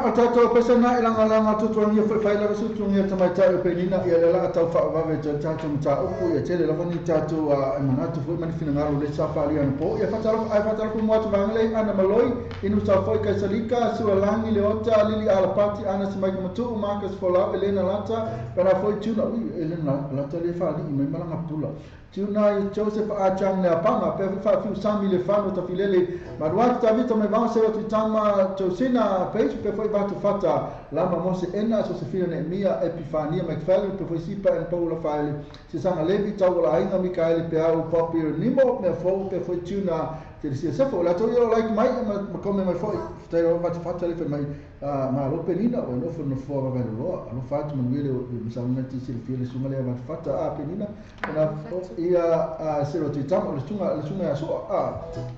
o tatou pesa na e lagalaga tuatuagia foi fai lava se utuagia le tamaitai o Penina, ia lea la a tau faavave atu ai le tatou mataupu, ia tele lava ni tatou a manatu foi ma ni finagalo lea sa faaalia anapo. Ia faatalofa, ae faatalofa muamua atu vaega lea i Ana Maloi, Inu Saufoi, Kaisalika, Sualagi, Leota, Lili Alapati, Ana Simaika Matuu, Marcus Folau, Elena Lata, Bana foi Tuna, ui, Elena Lata lea e faalii mai ma lana pula. Tiunai Joseph A. Chang Leapaga, pea foi Faafiu Sami Lefano Tafilele, Maruati Tavita Maivao Sewa Tuitama Josina Page, pea foi Vatu Fata Lama Mose Ena, Sosefina Neemia Epifania McFadden, pea foi Sipa and Paula Faele, Sesanga Levi Tauala Aiga Mikaele Peau Poppy Nimo, mea fou, pea foi Tiuna Telesia Sefo. O latou ia o like mai ma comment mai foi, faafetai lava Vatu Fata le fai mai, Malo Penina, ua nofo i le nofoa vaavaaloloa. Alofa atu manuia le masalo na te silafia le susuga lea Vatu Fata. A Penina, ona ia Sero Tuitama, o le susuga, le susuga ia Soa. A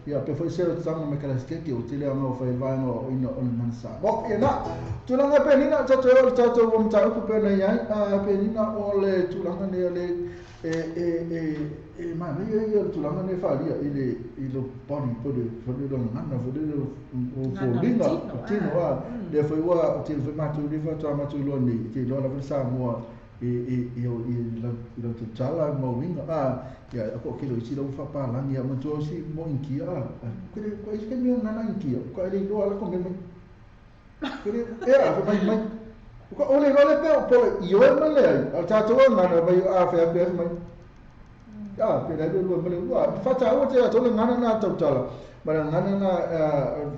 ia pea foi Sero Tuitama mai Kalasikeke, ua tele lava fai vaega o ina o le mana Samoa. Ia na, tulaga Penina, tatou e o le tatou mataupu pei ona i ai. A Penina, o le tulaga nei o le E, e, e, e manaia ia o le tulaga lenei e faaalia i le, i lou body po le, po le gagana foi lele o, o foliga, o tino, a. Lea foi ua, ua tele foi matou lea faatoa matou iloa nei, e te iloa lava le Samoa e, e, e, i lau, i lau tautala ma uiga, a. Ia, a po o kele o isi la ua faapalagi a manatua o isi mo Inikia, a. Kele, ko isi taimi o gagana Inikia, ko e le iloa la ko mea mai. Kele, ea, fai mai, mai. Ko o le iloa le pea o pole i oe ma le ai, a o tatou a gagana mai a fai atu e fai mai. A, pe le lua ma le ua. Whataua te ato le ngana nā tautala. Ma le ngana nā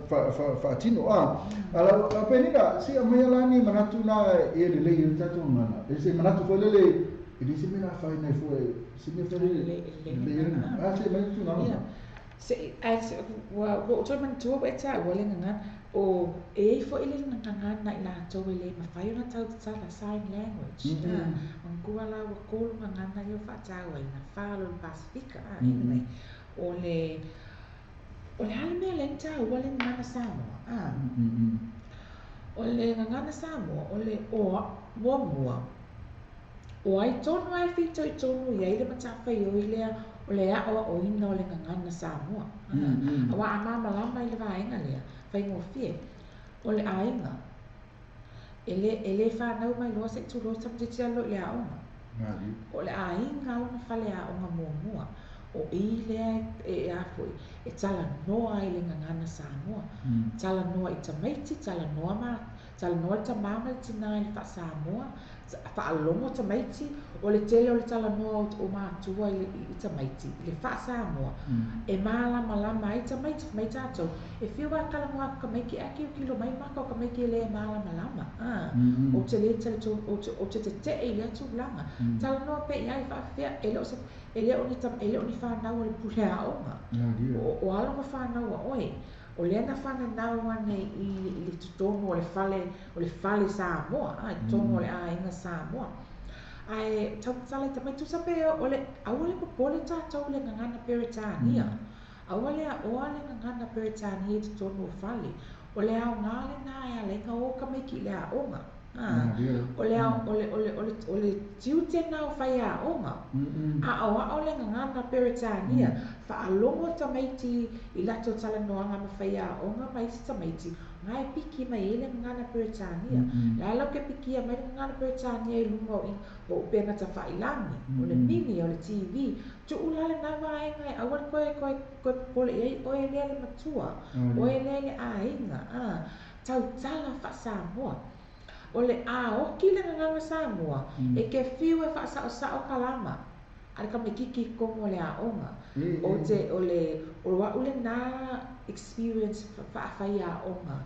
whaatino. A, ala, a penina, si a mai ala ni manatu nā e le lei e tatou ngana. E se manatu foi lele, e le se mea nā whai nei foi, se mea foi lele, le le le A, se mai tu ngana. Se, ae ua ou toe manatua ua e taua le gagana, o, e i ai foi le gagana i latou e le mafai ona tautatala, sign language, a, manatua la ua kolu gagana ia ua faatauaina, fa loa i le Pasefika, a, anyway, o le, o le a le mea lea na taua le gagana Samoa, a, o le gagana Samoa, o le o, muamua, O ai tonu lava e fitoitonu i ai le matafaioi lea o le aʻoaʻoina o le gagana Samoa? Aua a malamalama i le vaega lea, faigofie, o le aiga, e le, e le fanau mai loa se i tulou tamaitiiti alu loa i le aoga. O le aiga lona faleaoga muamua, o i lea e, e a foi, e talanoa ai le gagana Samoa. Talanoa i tamaiti, talanoa ma, talanoa le tamā ma le tinā i le faa-Samoa, faalogo tamaiti, o le tele o le talanoa o matua i tamaiti i le faa-Samoa, e malamalama ai tamaiti. Fai mai tatou, e fiu lava e talanoa atu tamaiti ae tilotilo mai maka o tamaiti e le malamalama. Ou te le talitonu, ou te tetee i lea tulaga. Talanoa pea i ai faapefea, e le o se, e le o ni, e le o ni fanau a le pule aoga. O alo ma fanau a oe. O lea na fananau ane i i totonu o le fale, o le fale Samoa, a, i totonu o le aiga Samoa. Ae tautatala i tamaiti, tusa pe o le, aua le popole tatou i le gagana Peretania. Aua le aʻoa le gagana Peretania i totonu o fale. O le aoga lena e ala ai ona o tamaiti i le aoga. A, o le, o le, o le, o le, o le tiute lena o faiaoga. Aʻoaʻo le gagana Peretania, faalogo tamaiti i latou talanoaga ma faiaoga ma isi tamaiti, na e piki mai ai le gagana Peretania. O le a la ke pikia mai le gagana Peretania i luga o, o upega tafailagi, o le mini, o le TV. Tuu la lena vaega e aua le toe, toe, toe popole i ai oe lea le matua, oe lea le aiga, a, tautala faa-Samoa. O le aoki le gagana Samoa, e te fiu e faasaosao ka lama a le tamaititi i totonu o le aoga. O te, o le, o a'u lenā experience faafaiaoga.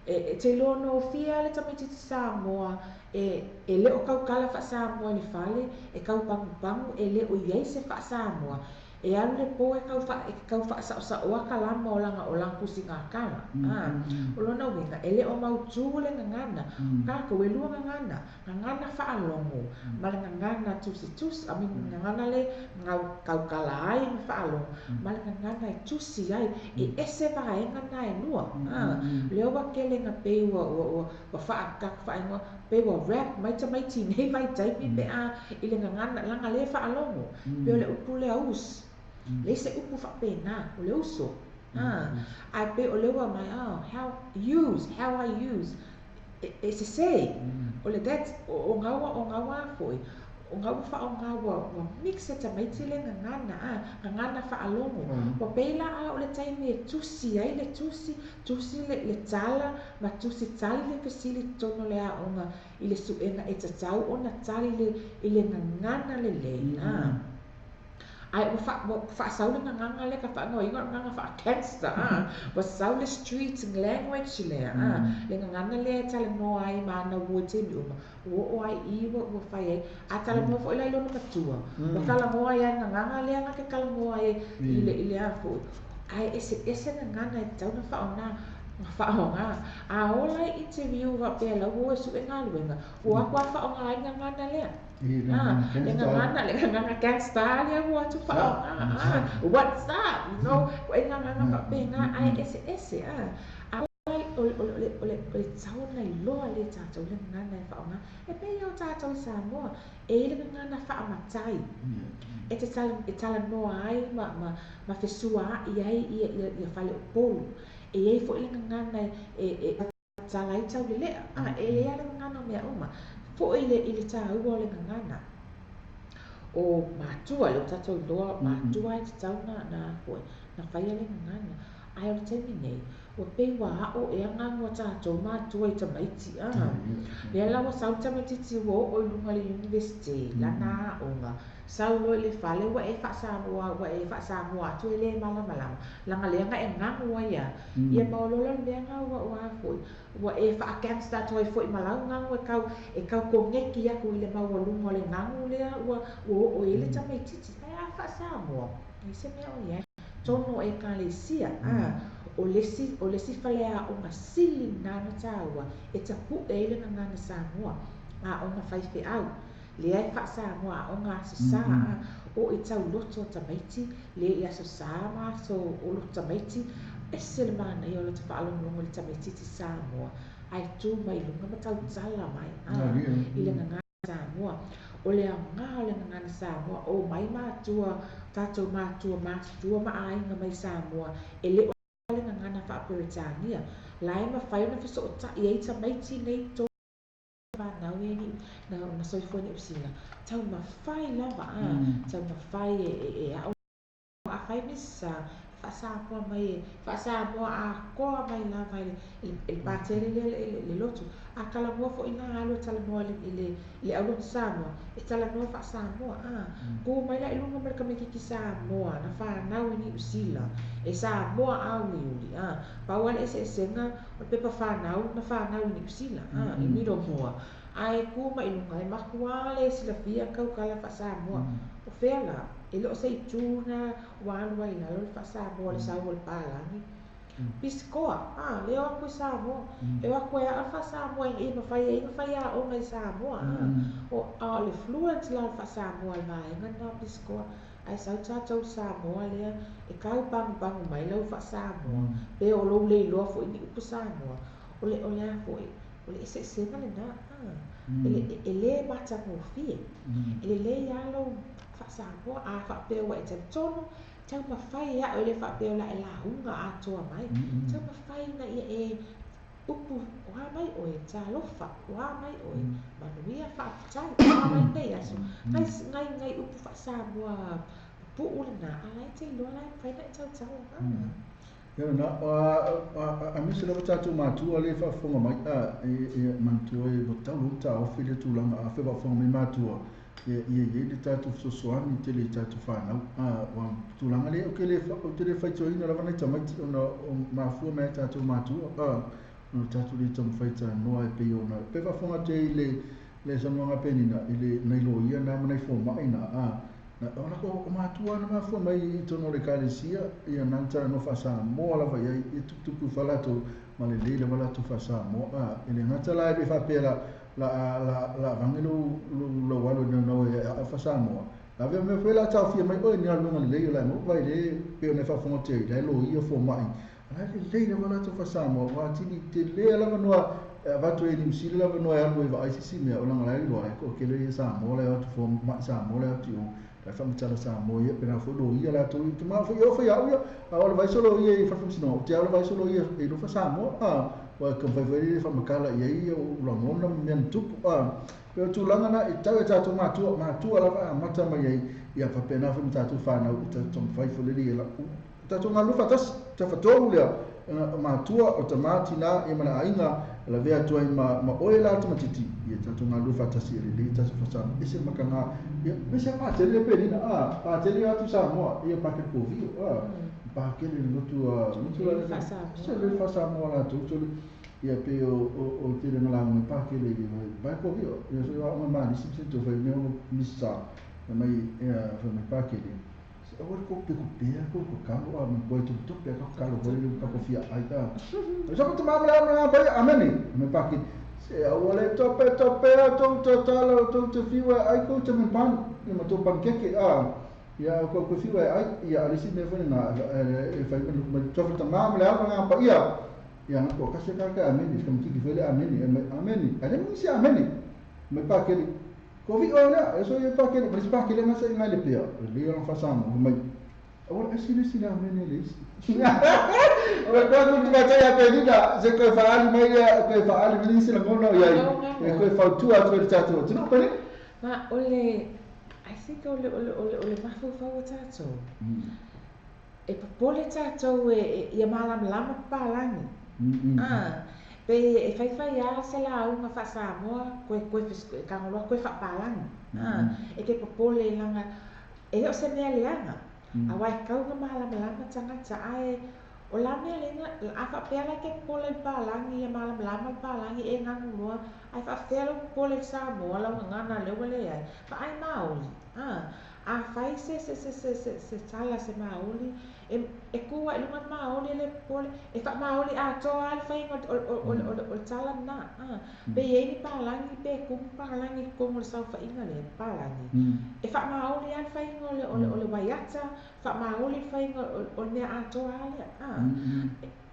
E, e te iloa nofie lava le tamaititi Samoa e, e le o tautala faa-Samoa i le fale, e tau pagupagu, e le o i ai se faa-Samoa. E alu le po e tau faa, e tau faasaosaoa ka lama o lana, o lana tusigatala. A, o lona uiga, e le o mautū le gagana. O tatou, e lua gagana, gagana faalogo ma le gagana tusitusi, I mean, gagana le gau, tautala ai ma faalogo, ma le gagana e tusi ai. E ese vaega na e lua. A, lea ua tele ina pei ua, ua, ua, ua faa, tatou faaigoa, pei ua rap mai tamaiti i nei vaitaimi pe a i le gagana, leaga lea e faalogo. Pei o le upu lea us. Leai se upu faapena, o le uso. A, ae pei o lea ua aumai, oh, how, use, how I use. E, e sesē. O le that, o, o gaua, o gaua a foi, o gaua faaaoga ua, ua mix e tamaiti le gagana, a, gagana faalogo. Ua pei la a o le taimi e tusi ai le tusi, tusi le, le tala, ma tusi tali le fesili i totonu o le aoga i le suega e tatau ona tali le, i le gagana lelei, a. Ae ua faa, ua faasau le gagana lea ka faaigoaina o le gagana faa-gangster, a. Ua sau le street language lea, a. Le gagana lea e talanoa ai ma ana uo i taimi uma, ua oo ai i i ua, ua fai ai. A talanoa foi la i lona matua, ua talanoa ai lava i le gagana lea na te talanoa ai i le, i le a foi. Ae eseese gagana e tatau ona faaaoga, faaaoga. A ola i interview faapea la ua o e sue galuega, ua o atu lava faaaoga ai le gagana lea. Ah, le gagana, le gagana gangsta lea ua atu faaaoga. Ah, what's up, you know, ituaiga gagana faapena, ae eseese. Ah, a o le, o le, o le, o le, o le tatau ona iloa lea e tatou le gagana e faaaoga. E pei lava o tatou i Samoa, e i ai le gagana faamatai e te tala, e talanoa ai ma, ma, ma fesuaai ai ia, ia, ia faleupolu. E i ai foi le gagana e, e, e Tala ai taulelea, a e i ai lava le gagana o mea uma. Foi le, i le tāua o le gagana. O matua, lea ua tatou iloa, matua e tatau na, na a foi, na faia le gagana. Ae o le taimi nei, ua pei ua aʻo ea gagu a tatou matua i tamaiti, a. Lea la ua sau le tamaitiiti ua oo i luga i le university, lana aoga, sau loa i le fale ua e faa-Samoa, ua e faa-Samoa atu e le malamalama, leaga lea na e gagu ai a. Ia maoloolo le mea na ua ua a foi, ua e faa-gangster atu ai foi ma lau gagu e kau, e kau koneki aku i le maualuga o le gagu lea ua ua oo i ai le tamaitiiti. Ae a faa-Samoa, leai se mea o i ai. Tonu o Ekalesia, a, o le isi, o le isi faleaoga sili lena ona taua e tapue ai le gagana Samoa, aoga faifeau. Lea e faa-Samoa aoga Aso Sa, a, o i tauloto o tamaiti, lea i Aso Sa ma aso o loto tamaiti, ese le manaia o lota faalogologo i le tamaitiiti Samoa, ae tu mai i luga ma tautala mai, a, i le gagana Samoa. O le aoga o le gagana Samoa, omai matua, tatou matua matutua ma aiga mai Samoa, e le o le gagana faa-Peretania, la e mafai ona fesootai ai tamaiti nei i totonu fanau e ni na na soifua i Niu Sila, taumafai lava a, taumafai e e e aʻo afai misa e faa-Samoa mai e faa-Samoa atoa mai lava i le i le patele lea le le lotu. A talanoa foi la alu e talanoa i le i le i le aulotu Samoa, e talanoa faa-Samoa a. Tu mai la i luga ma le tamaitiiti Samoa na fanau i Niu Sila, e Samoa auliuli a. Pau lava le eseesega o le pepa fanau na fanau i Niu Sila, a, i Middlemore, ae tu mai i luga, e matua le silafia tautala faa-Samoa. O fea la? E le o se itu na ua alu ai i lalo le faa-Samoa i le sau o le palagi. Pisikoa, a, lea o atu i Samoa. E o atu e aʻo le faa-Samoa ina ia mafai ai ona faiaoga i Samoa, a. O, a o le fluent la o le faa-Samoa i le vaega lena o Pisikoa. Ae sau tatou i Samoa lea e tau pagupagu mai lau faa-Samoa, pe o lou le iloa foi ni upu Samoa, o le, o le a foi, o le eseesega lena, a. E le, e le matagofie. E lelei lava lou faa-Samoa, a faapea ua e talitonu, taumafai e aʻo, e le faapea o le a e lauga atoa mai. Taumafai ina ia e Upu, o a mai ʻoe, talofa, o a mai ʻoe, manuia, faafetai, o a mai nei aso. Nai, nai, nai upu faa-Samoa pupuʻu lena, a la e te iloa la e mafai ona e tautala. Ia na, aemaise lava tatou matua lea e faafofoga mai, a, e, e manatua e ua tatau loa ona taofi lea tulaga, afai o faafofoga mai matua, ia i ai le tatou fesoasoani tele i tatou fanau. A, ua tulaga lea, ou te le, ou te le faitioina lava nai tamaiti ona o mafua mai ai tatou matua, a, ona tatou le taumafai e talanoa e pei ona, pei faafofoga atu ai i le, le saunoaga a Penina i le, nai loia na ma nai fomai na, a, na, o lako, o matua na mafua mai i totonu o le Ekalesia, ia na na talanoa faa-Samoa lava i ai, ia tuputupu ifo latou ma lelei lava latou faa-Samoa, a, e le gata la e le faapea la, La a la la avage lou lou lau alo i naunau e aʻo faa-Samoa. La avea mea foi la taofia mai oe ni galuega lelei o la e maua vai le pei ona e faafofoga atu ai la e loia fomai. A la e lelei lava latou faa-Samoa ua atili tele lava avanoa e avatu ai e Niu Sila le avanoa e alu ai e vaai se isi mea o laga la e iloa e toatele ia Samoa la e o atu fomai Samoa la e o atu i o la e faamatala Samoa ia pena foi loia latou i te mao foi e oo foi ia au ia a o le vaiso loia i fale faamasinoga ou te ao le vaiso loia e iloa faa-Samoa a. Ua taumafai foi e faamatala i ai ou lagona ma mea na tupu. A, pei o le tulaga na e tau e tatou matua, matua lava e amata mai ai, ia faapena foi ma tatou fanau e taumafai foi lele ia tatou galulue faatasi, tafatolu lea, o matua, o tama, tina, ia ma le aiga, e lavea atu ai ma, ma oe la tamaitiiti, ia tatou galulue faatasi e lelei tatou faasaga, ese le makaga, ia, aemaise lava patele lea Penina, a, patele atu Samoa, ia pakele kovio, a. Pakele le lotu a lotu la le se le faasamoa latou tolu ia pei o o o tele na lauga pakele i vai vai ko vio ia so aoga ma nisi se to fai mea o misa mai ia fai mai pakele se aua ko pe ko pe ko ko kalo a mo ko to to pe ko kalo ko le ka ko fia ai ta so ko tama la na ba amene me pakele se aua le to pe to pe to to tala to to fiwa ai ko te me pan ni ma to pankeke a Ia, ko koe whiua e ai, ia, a le isi mea foi lena, e fai mai luku mai, tofa tama ma le ao nga paia, ia, nga ko kasi ka ka amene, ka mtiki foi le amene, e mai amene, a le nisi amene, mai pakele, ko vi o lea, e so ia pakele, ma le pakele nga sa inga le pea, le ia fa samo, mai, awa esi le si le amene le isi. O le koe kutu matai a Penina, se koe whaali mai lea, koe whaali mai nisi lagona o iai, e koe fautua atu ai le tatou atunuu, Penina. Ma o le, I think o le, o le, o le, o le mafaufau o tatou, e popole tatou e, e, ia malamalama papalagi. Ah, pe e faifai lava se lauga faa-Samoa, koe, koe, koe tagoloa koe faapalagi. Ah, e te popole leaga e le o se mea leaga, aua e tau ona malamalama tagata, ae O la mea lena, a faapea la e te popole i le palagi, ia malamalama le palagi e ganu loa, ae faapefea lou popole i le Samoa, lau gagana lea ua leai. Vaai maoli, a, afai se, se, se, se, se, se tala, se maoli, e, e tu lava i luga le maoli e le popole, e faamaoli atoa lava le faiga o, o, o, o, o le tala lena, a. Pe i ai ni palagi, pe tumu palagi i totonu o le saofaiga lea, palagi, e faamaoli lava le faiga o le, o le, o le waiata, Faamaoli le faiga o le mea atoa lava lea. A,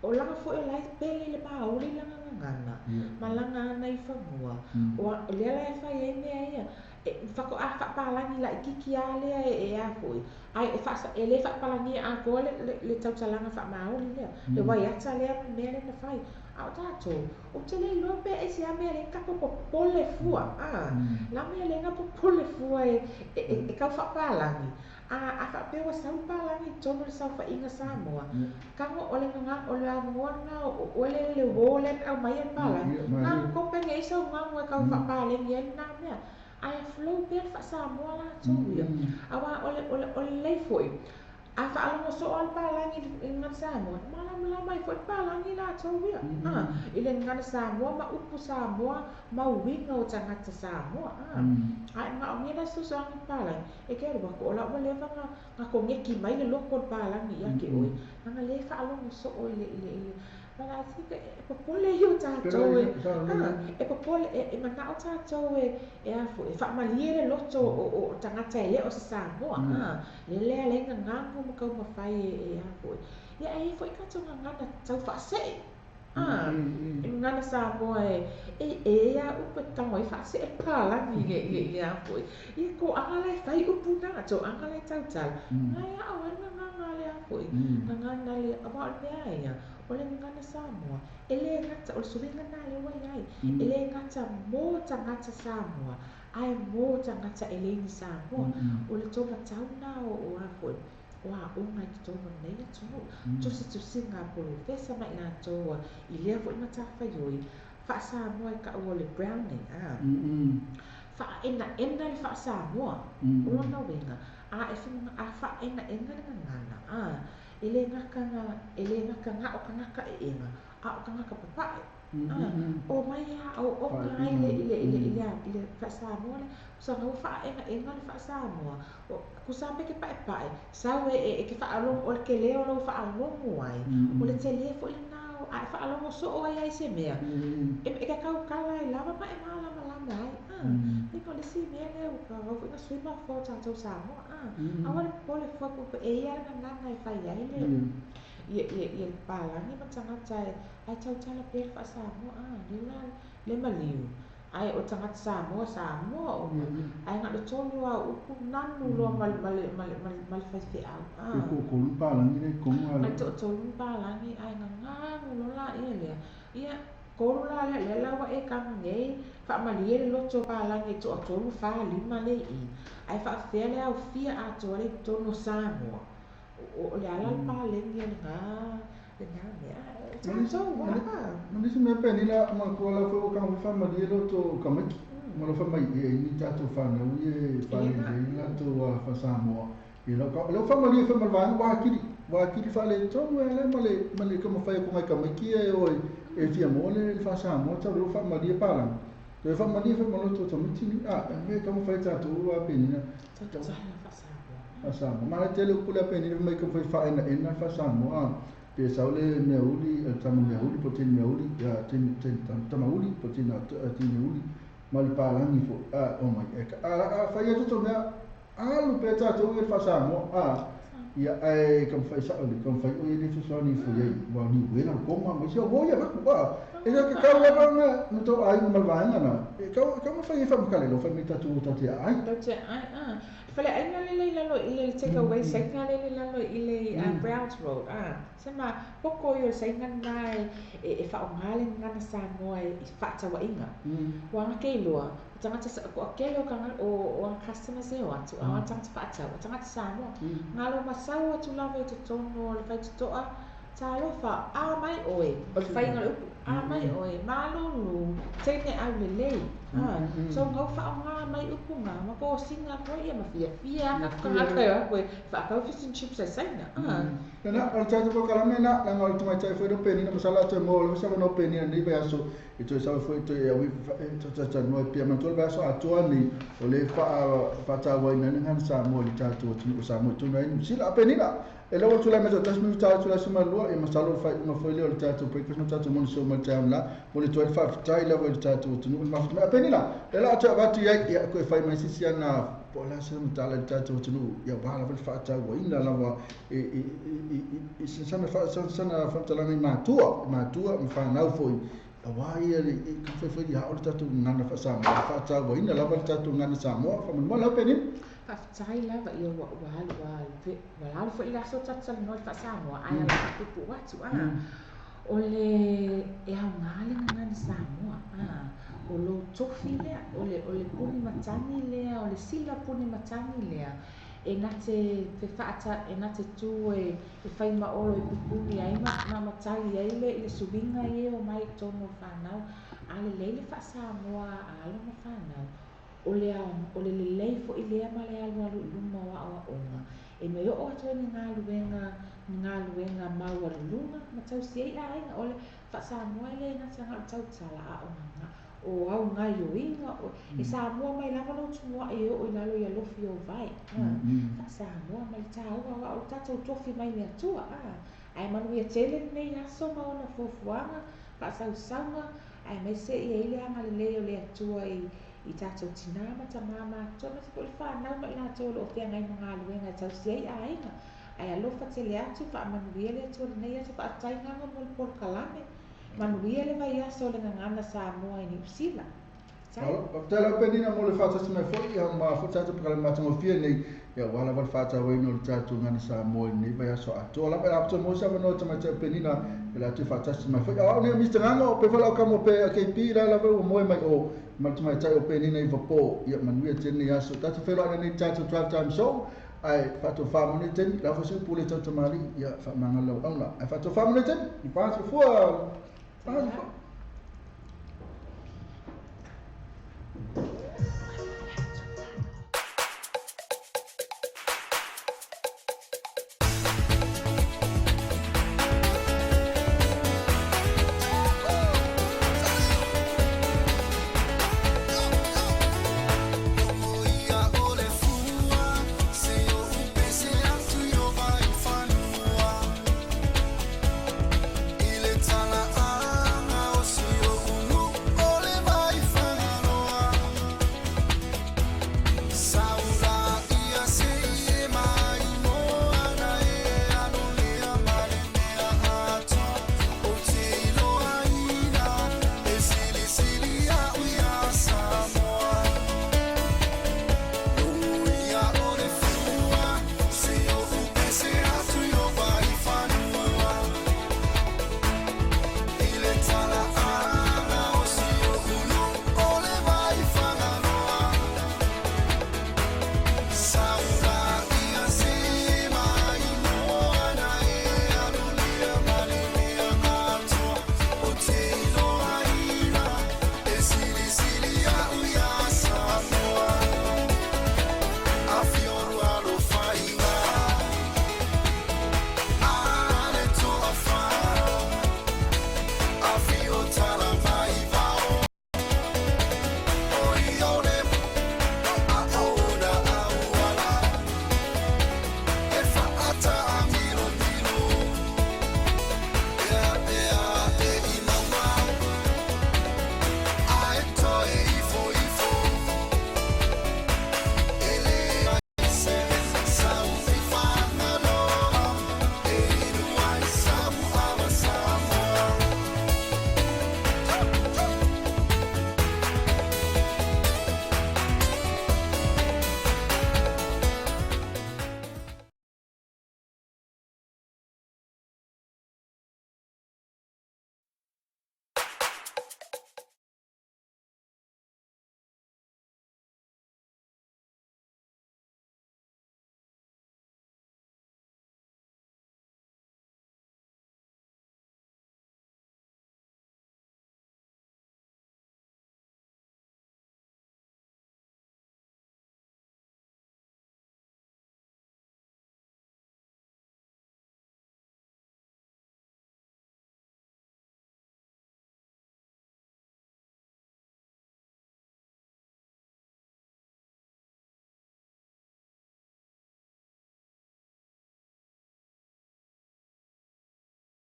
o lana foi o la e pele le maoli i lana gagana ma lana ana i fanua. O lea la e fai ai mea ia. E faatoa faapalagi laitiiti lava lea e a foi, ae e faasa, e le faapalagia atoa le, le, le tautalaga faamaoli lea, le waiata lea ma le mea lea na fai. A o tatou, ou te le iloa pe aisea mea lea na tatou popole fua, a, la mea lea na popole fua e, e, e tau faapalagi. A, a faapea ua sau le palagi i totonu o le saofaiga Samoa, tago o le gaga, o le avanoa lena o oe le le uō lea na aumaia le palagi, na kope nei sau gago e tau faapaleni ai lena mea. Ae flow pea le faa-Samoa latou ia. Aua o le, o le, o le lelei foi, a faalogo soo lava le palagi i le gagana Samoa, e malamalama ai foi le palagi latou ia, a, i le gagana Samoa ma upu Samoa ma uiga o tagata Samoa, a. Ae manaomia la se fesoasoani i le palagi, E te alu atu, o la ua leva na, na koneki mai le loko o le palagi ia te oe, leaga lea e faalogo soo i le, i le, i le, but I think e popole ia o tatou e, ha, e popole, e, e manao tatou e, e a foi, e faamalie le loto o, o, o tagata e le o se Samoa, ha, le lea e leai gagagu ma taumafai e, e a foi, ia e i ai foi tatou gagana tau faasee. A, e gagana Samoa e, e, e i ai a upu e tago ai faasee palagi i le, i le, i le a foi. Ia toaga la e fai upu na, toaga la e tautala. Na e aʻo ai le gagana a le a foi, gagana le, aua o le mea ia, o le gagana Samoa, e le gata, o le suiga na lea ua i ai, e le gata mo tagata Samoa, ae mo tagata e le ni Samoa. O le taumatau na o, o a foi, o aoga i totonu o lenei atunuu, tusitusiga a polofesa ma i latou a i lea foi matafaioi, faa-Samoa e taua o le Browning, a faaenaena le faa-Samoa, o lona uiga, a e a faaenaena le gagana, a e le gata na, e le gata na o tagata eega, a o tagata papae. Omai a aoaoga ai i le, i le, i le, i le, i le faa-Samoa lea. Tusa ua faaegaega le faa-Samoa. Tusa pe te paepae, sau e, e, e te faalogo, o le tele o lou faalogo ai, o le tele foi lena o, a e faalogo soo ai lava i se mea, e, e te tautala ai lava ma e malamalama ai. E o le isi mea lea ua tau foi na sui mafaufau o tatou Samoa, aua le popole fua tupe, e i ai lava le gagana e fai ai le, ia, ia, ia le papalagi ma tagata e, ae tautala pea le faa-Samoa, a, lea la, le maliu. Ae o tagata Samoa, Samoa uma, ae na o le tolu lava o upu nanu loa ma le, ma le, ma le, ma le faifeau, a. Pe toatolu ni palagi lea i totonu a le. Toatolu ni palagi ae gaganu loa laia lea. Ia, Tolu la lea, lea la ua e kanu nei, faamalie le loto o palagi e toatolu, fa, lima lea i i, ae faafefea le aofia atoa lea i totonu o Samoa? O le a la le paleni o lena, lena mea? O tatou a. Ma nisi mea penina manatua la foi ua tago faamalie loto o tamaiti ma lo fai mai e ai ni tatou fanau ia e faalelei latou a faa-Samoa. Ia lau ka, leu faamalie foi ma le vaega ua atili, ua atili faaletonu e ala ma le ma le taumafai atu nai tamaiti ia e o e fia maua le le faa-Samoa tau leu faamalie palagi. Toe faamalie foi ma loto o tamaiti ni, a, e mea e taumafai tatou a penina. Tau tala faa-Samoa. Faa-Samoa. Manaia tele upu lea penina fai mai taumafai faaenaena le faa-Samoa, a, pe sau le mea uli, le tama mea uli po o le teine mea uli, ia, teine, teine, tama uli po o le teine uli, ma le palagi foi, a, omai, e, a, a fai atu tou mea, Alu pea tatou ia le faa-Samoa, a, ia, ae taumafai sao le taumafai o ia le fesoasoani ifo i ai, aua o Niuela, o Tonga, ma isi, o ia avatu, a, e le tatau lava ona na tou aiga ma le vaega na, e tau, e taumafai ai faamatala i lau fai mai tatou o tatou te aai. Tatou te aai, a. Le faleaiga lele i lalo i le take away saina lele i lalo i le Browns Road, a, se ma poko ia o le saina lena e, e faaaoga le gagana Samoa i faatauaiga. Ua ana ke iloa, O tagata sa, toatele o tagata, o, o ana customers e o atu, a o ana tagata faatau, o tagata Samoa. Galo ma sau atu lava i totonu o le faitotoa, Talofa, a mai oe, o le faiga o le upu, a mai oe, malulu, teine aulelei, a, so gau faaaoga mai upu ga, ma posina atu ai ia ma fiafia ana tagata e o atu e faatau fish and chips a Saina, a. Lena, o le tatou polokalame lena, leaga o le tamaitai foi lea o Penina, masalo a toe maua lava se avanoa o Penina i lenei vaiaso, E toe sau ai foi toe au e talatalanoa ai pea. Manatua le vaiaso atoa lenei o lea e faatauaina ai le gagana Samoa i le tatou atunuu o Samoa i totonu ai Niu Sila. A Penina, e le ua tulai mai toatasi minute a tulai sima lua, ia masalo o le faaiuga foi lea o le tatou breakfast ma tatou morning show mai le taeao la. Momoli atu ai le faafetai lava i le tatou atunuu i le mafuta mai. A Penina, lea la a toe avatu i ai, ia toe fai mai se isi ana po o le a se matala i le tatou atunuu, ia aua lava le faatauaina lava i, i, i, i, i sana, sana faamatalaga i matua, i matua ma fanau foi, aua ia le i ka whaiwhai i hao le tatou gagana faa-Samoa, e faatauaina lava le tatou gagana Samoa. Faamolemole lau Penina. Faafetai lava, ia ua, ua alu, ua alu, ua alu foi le aso tatou talanoa i le faa-Samoa, ae ala faapuupuu atu, a. O le, e aoga le gagana Samoa, a. O lou tofi lea, o le, o le puni matagi lea, o le sila puni matagi lea, E na te fefaata, e na te tu e, e fai ma olo e pupuni ai ma, ma, ma tali ai le, le suiga ia e omai i totonu o fanau. A lelei le faa-Samoa a alo ma fanau, o le, o le lelei foi lea ma le alualu i luma o aoaoga, e me oo atu ai ni galuega, ni galuega maualuluga ma tausi ai aiga. O le faa-Samoa e le gata na o le tautala, a o ga, O au gaioiga oe. E Samoa mai lava lou tumuai e oo i lalo i alofi o vae. A, faa-Samoa ma le taua aua o le tatou tofi mai le Atua. A, ae manuia tele lenei aso ma ona fuafuaga, faasausauga, aemaise ia i le agalelei o le Atua i i tatou tinā ma tamā matutua, aemaise foi le fanau ma i latou o lo o feagai ma galuega e tausi ai aiga. Ae alofa tele atu, faamanuia le Atua i lenei aso. Faafetai Gago mo le polokalame. Manuia le vaiaso o le Gagana Samoa i Niu Sila. Faafetai. Faafetai lava Penina mo le faatasi mai foi ia ma foi tatou polokalame matagofie nei ia aua lava le faatauaina o le tatou Gagana Samoa i lenei vaiaso atoa lava. E lapotoa mo se avanoa tamaitai o Penina e la toe faatasi mai foi. A o au nei o Mister Gago, o pe falau kamo pe a KP la lava ua moe mai o ma le tamaitai o Penina i Vapo. Ia manuia tele nei aso. Tatou feiloai nei tatou Drive Time Show. Ae faatofa mo nei taimi, la foi se upu le tau tamalii, ia faamagalo lau auna. Ae faatofa mo nei taimi, i pa soifua. Pa soifua.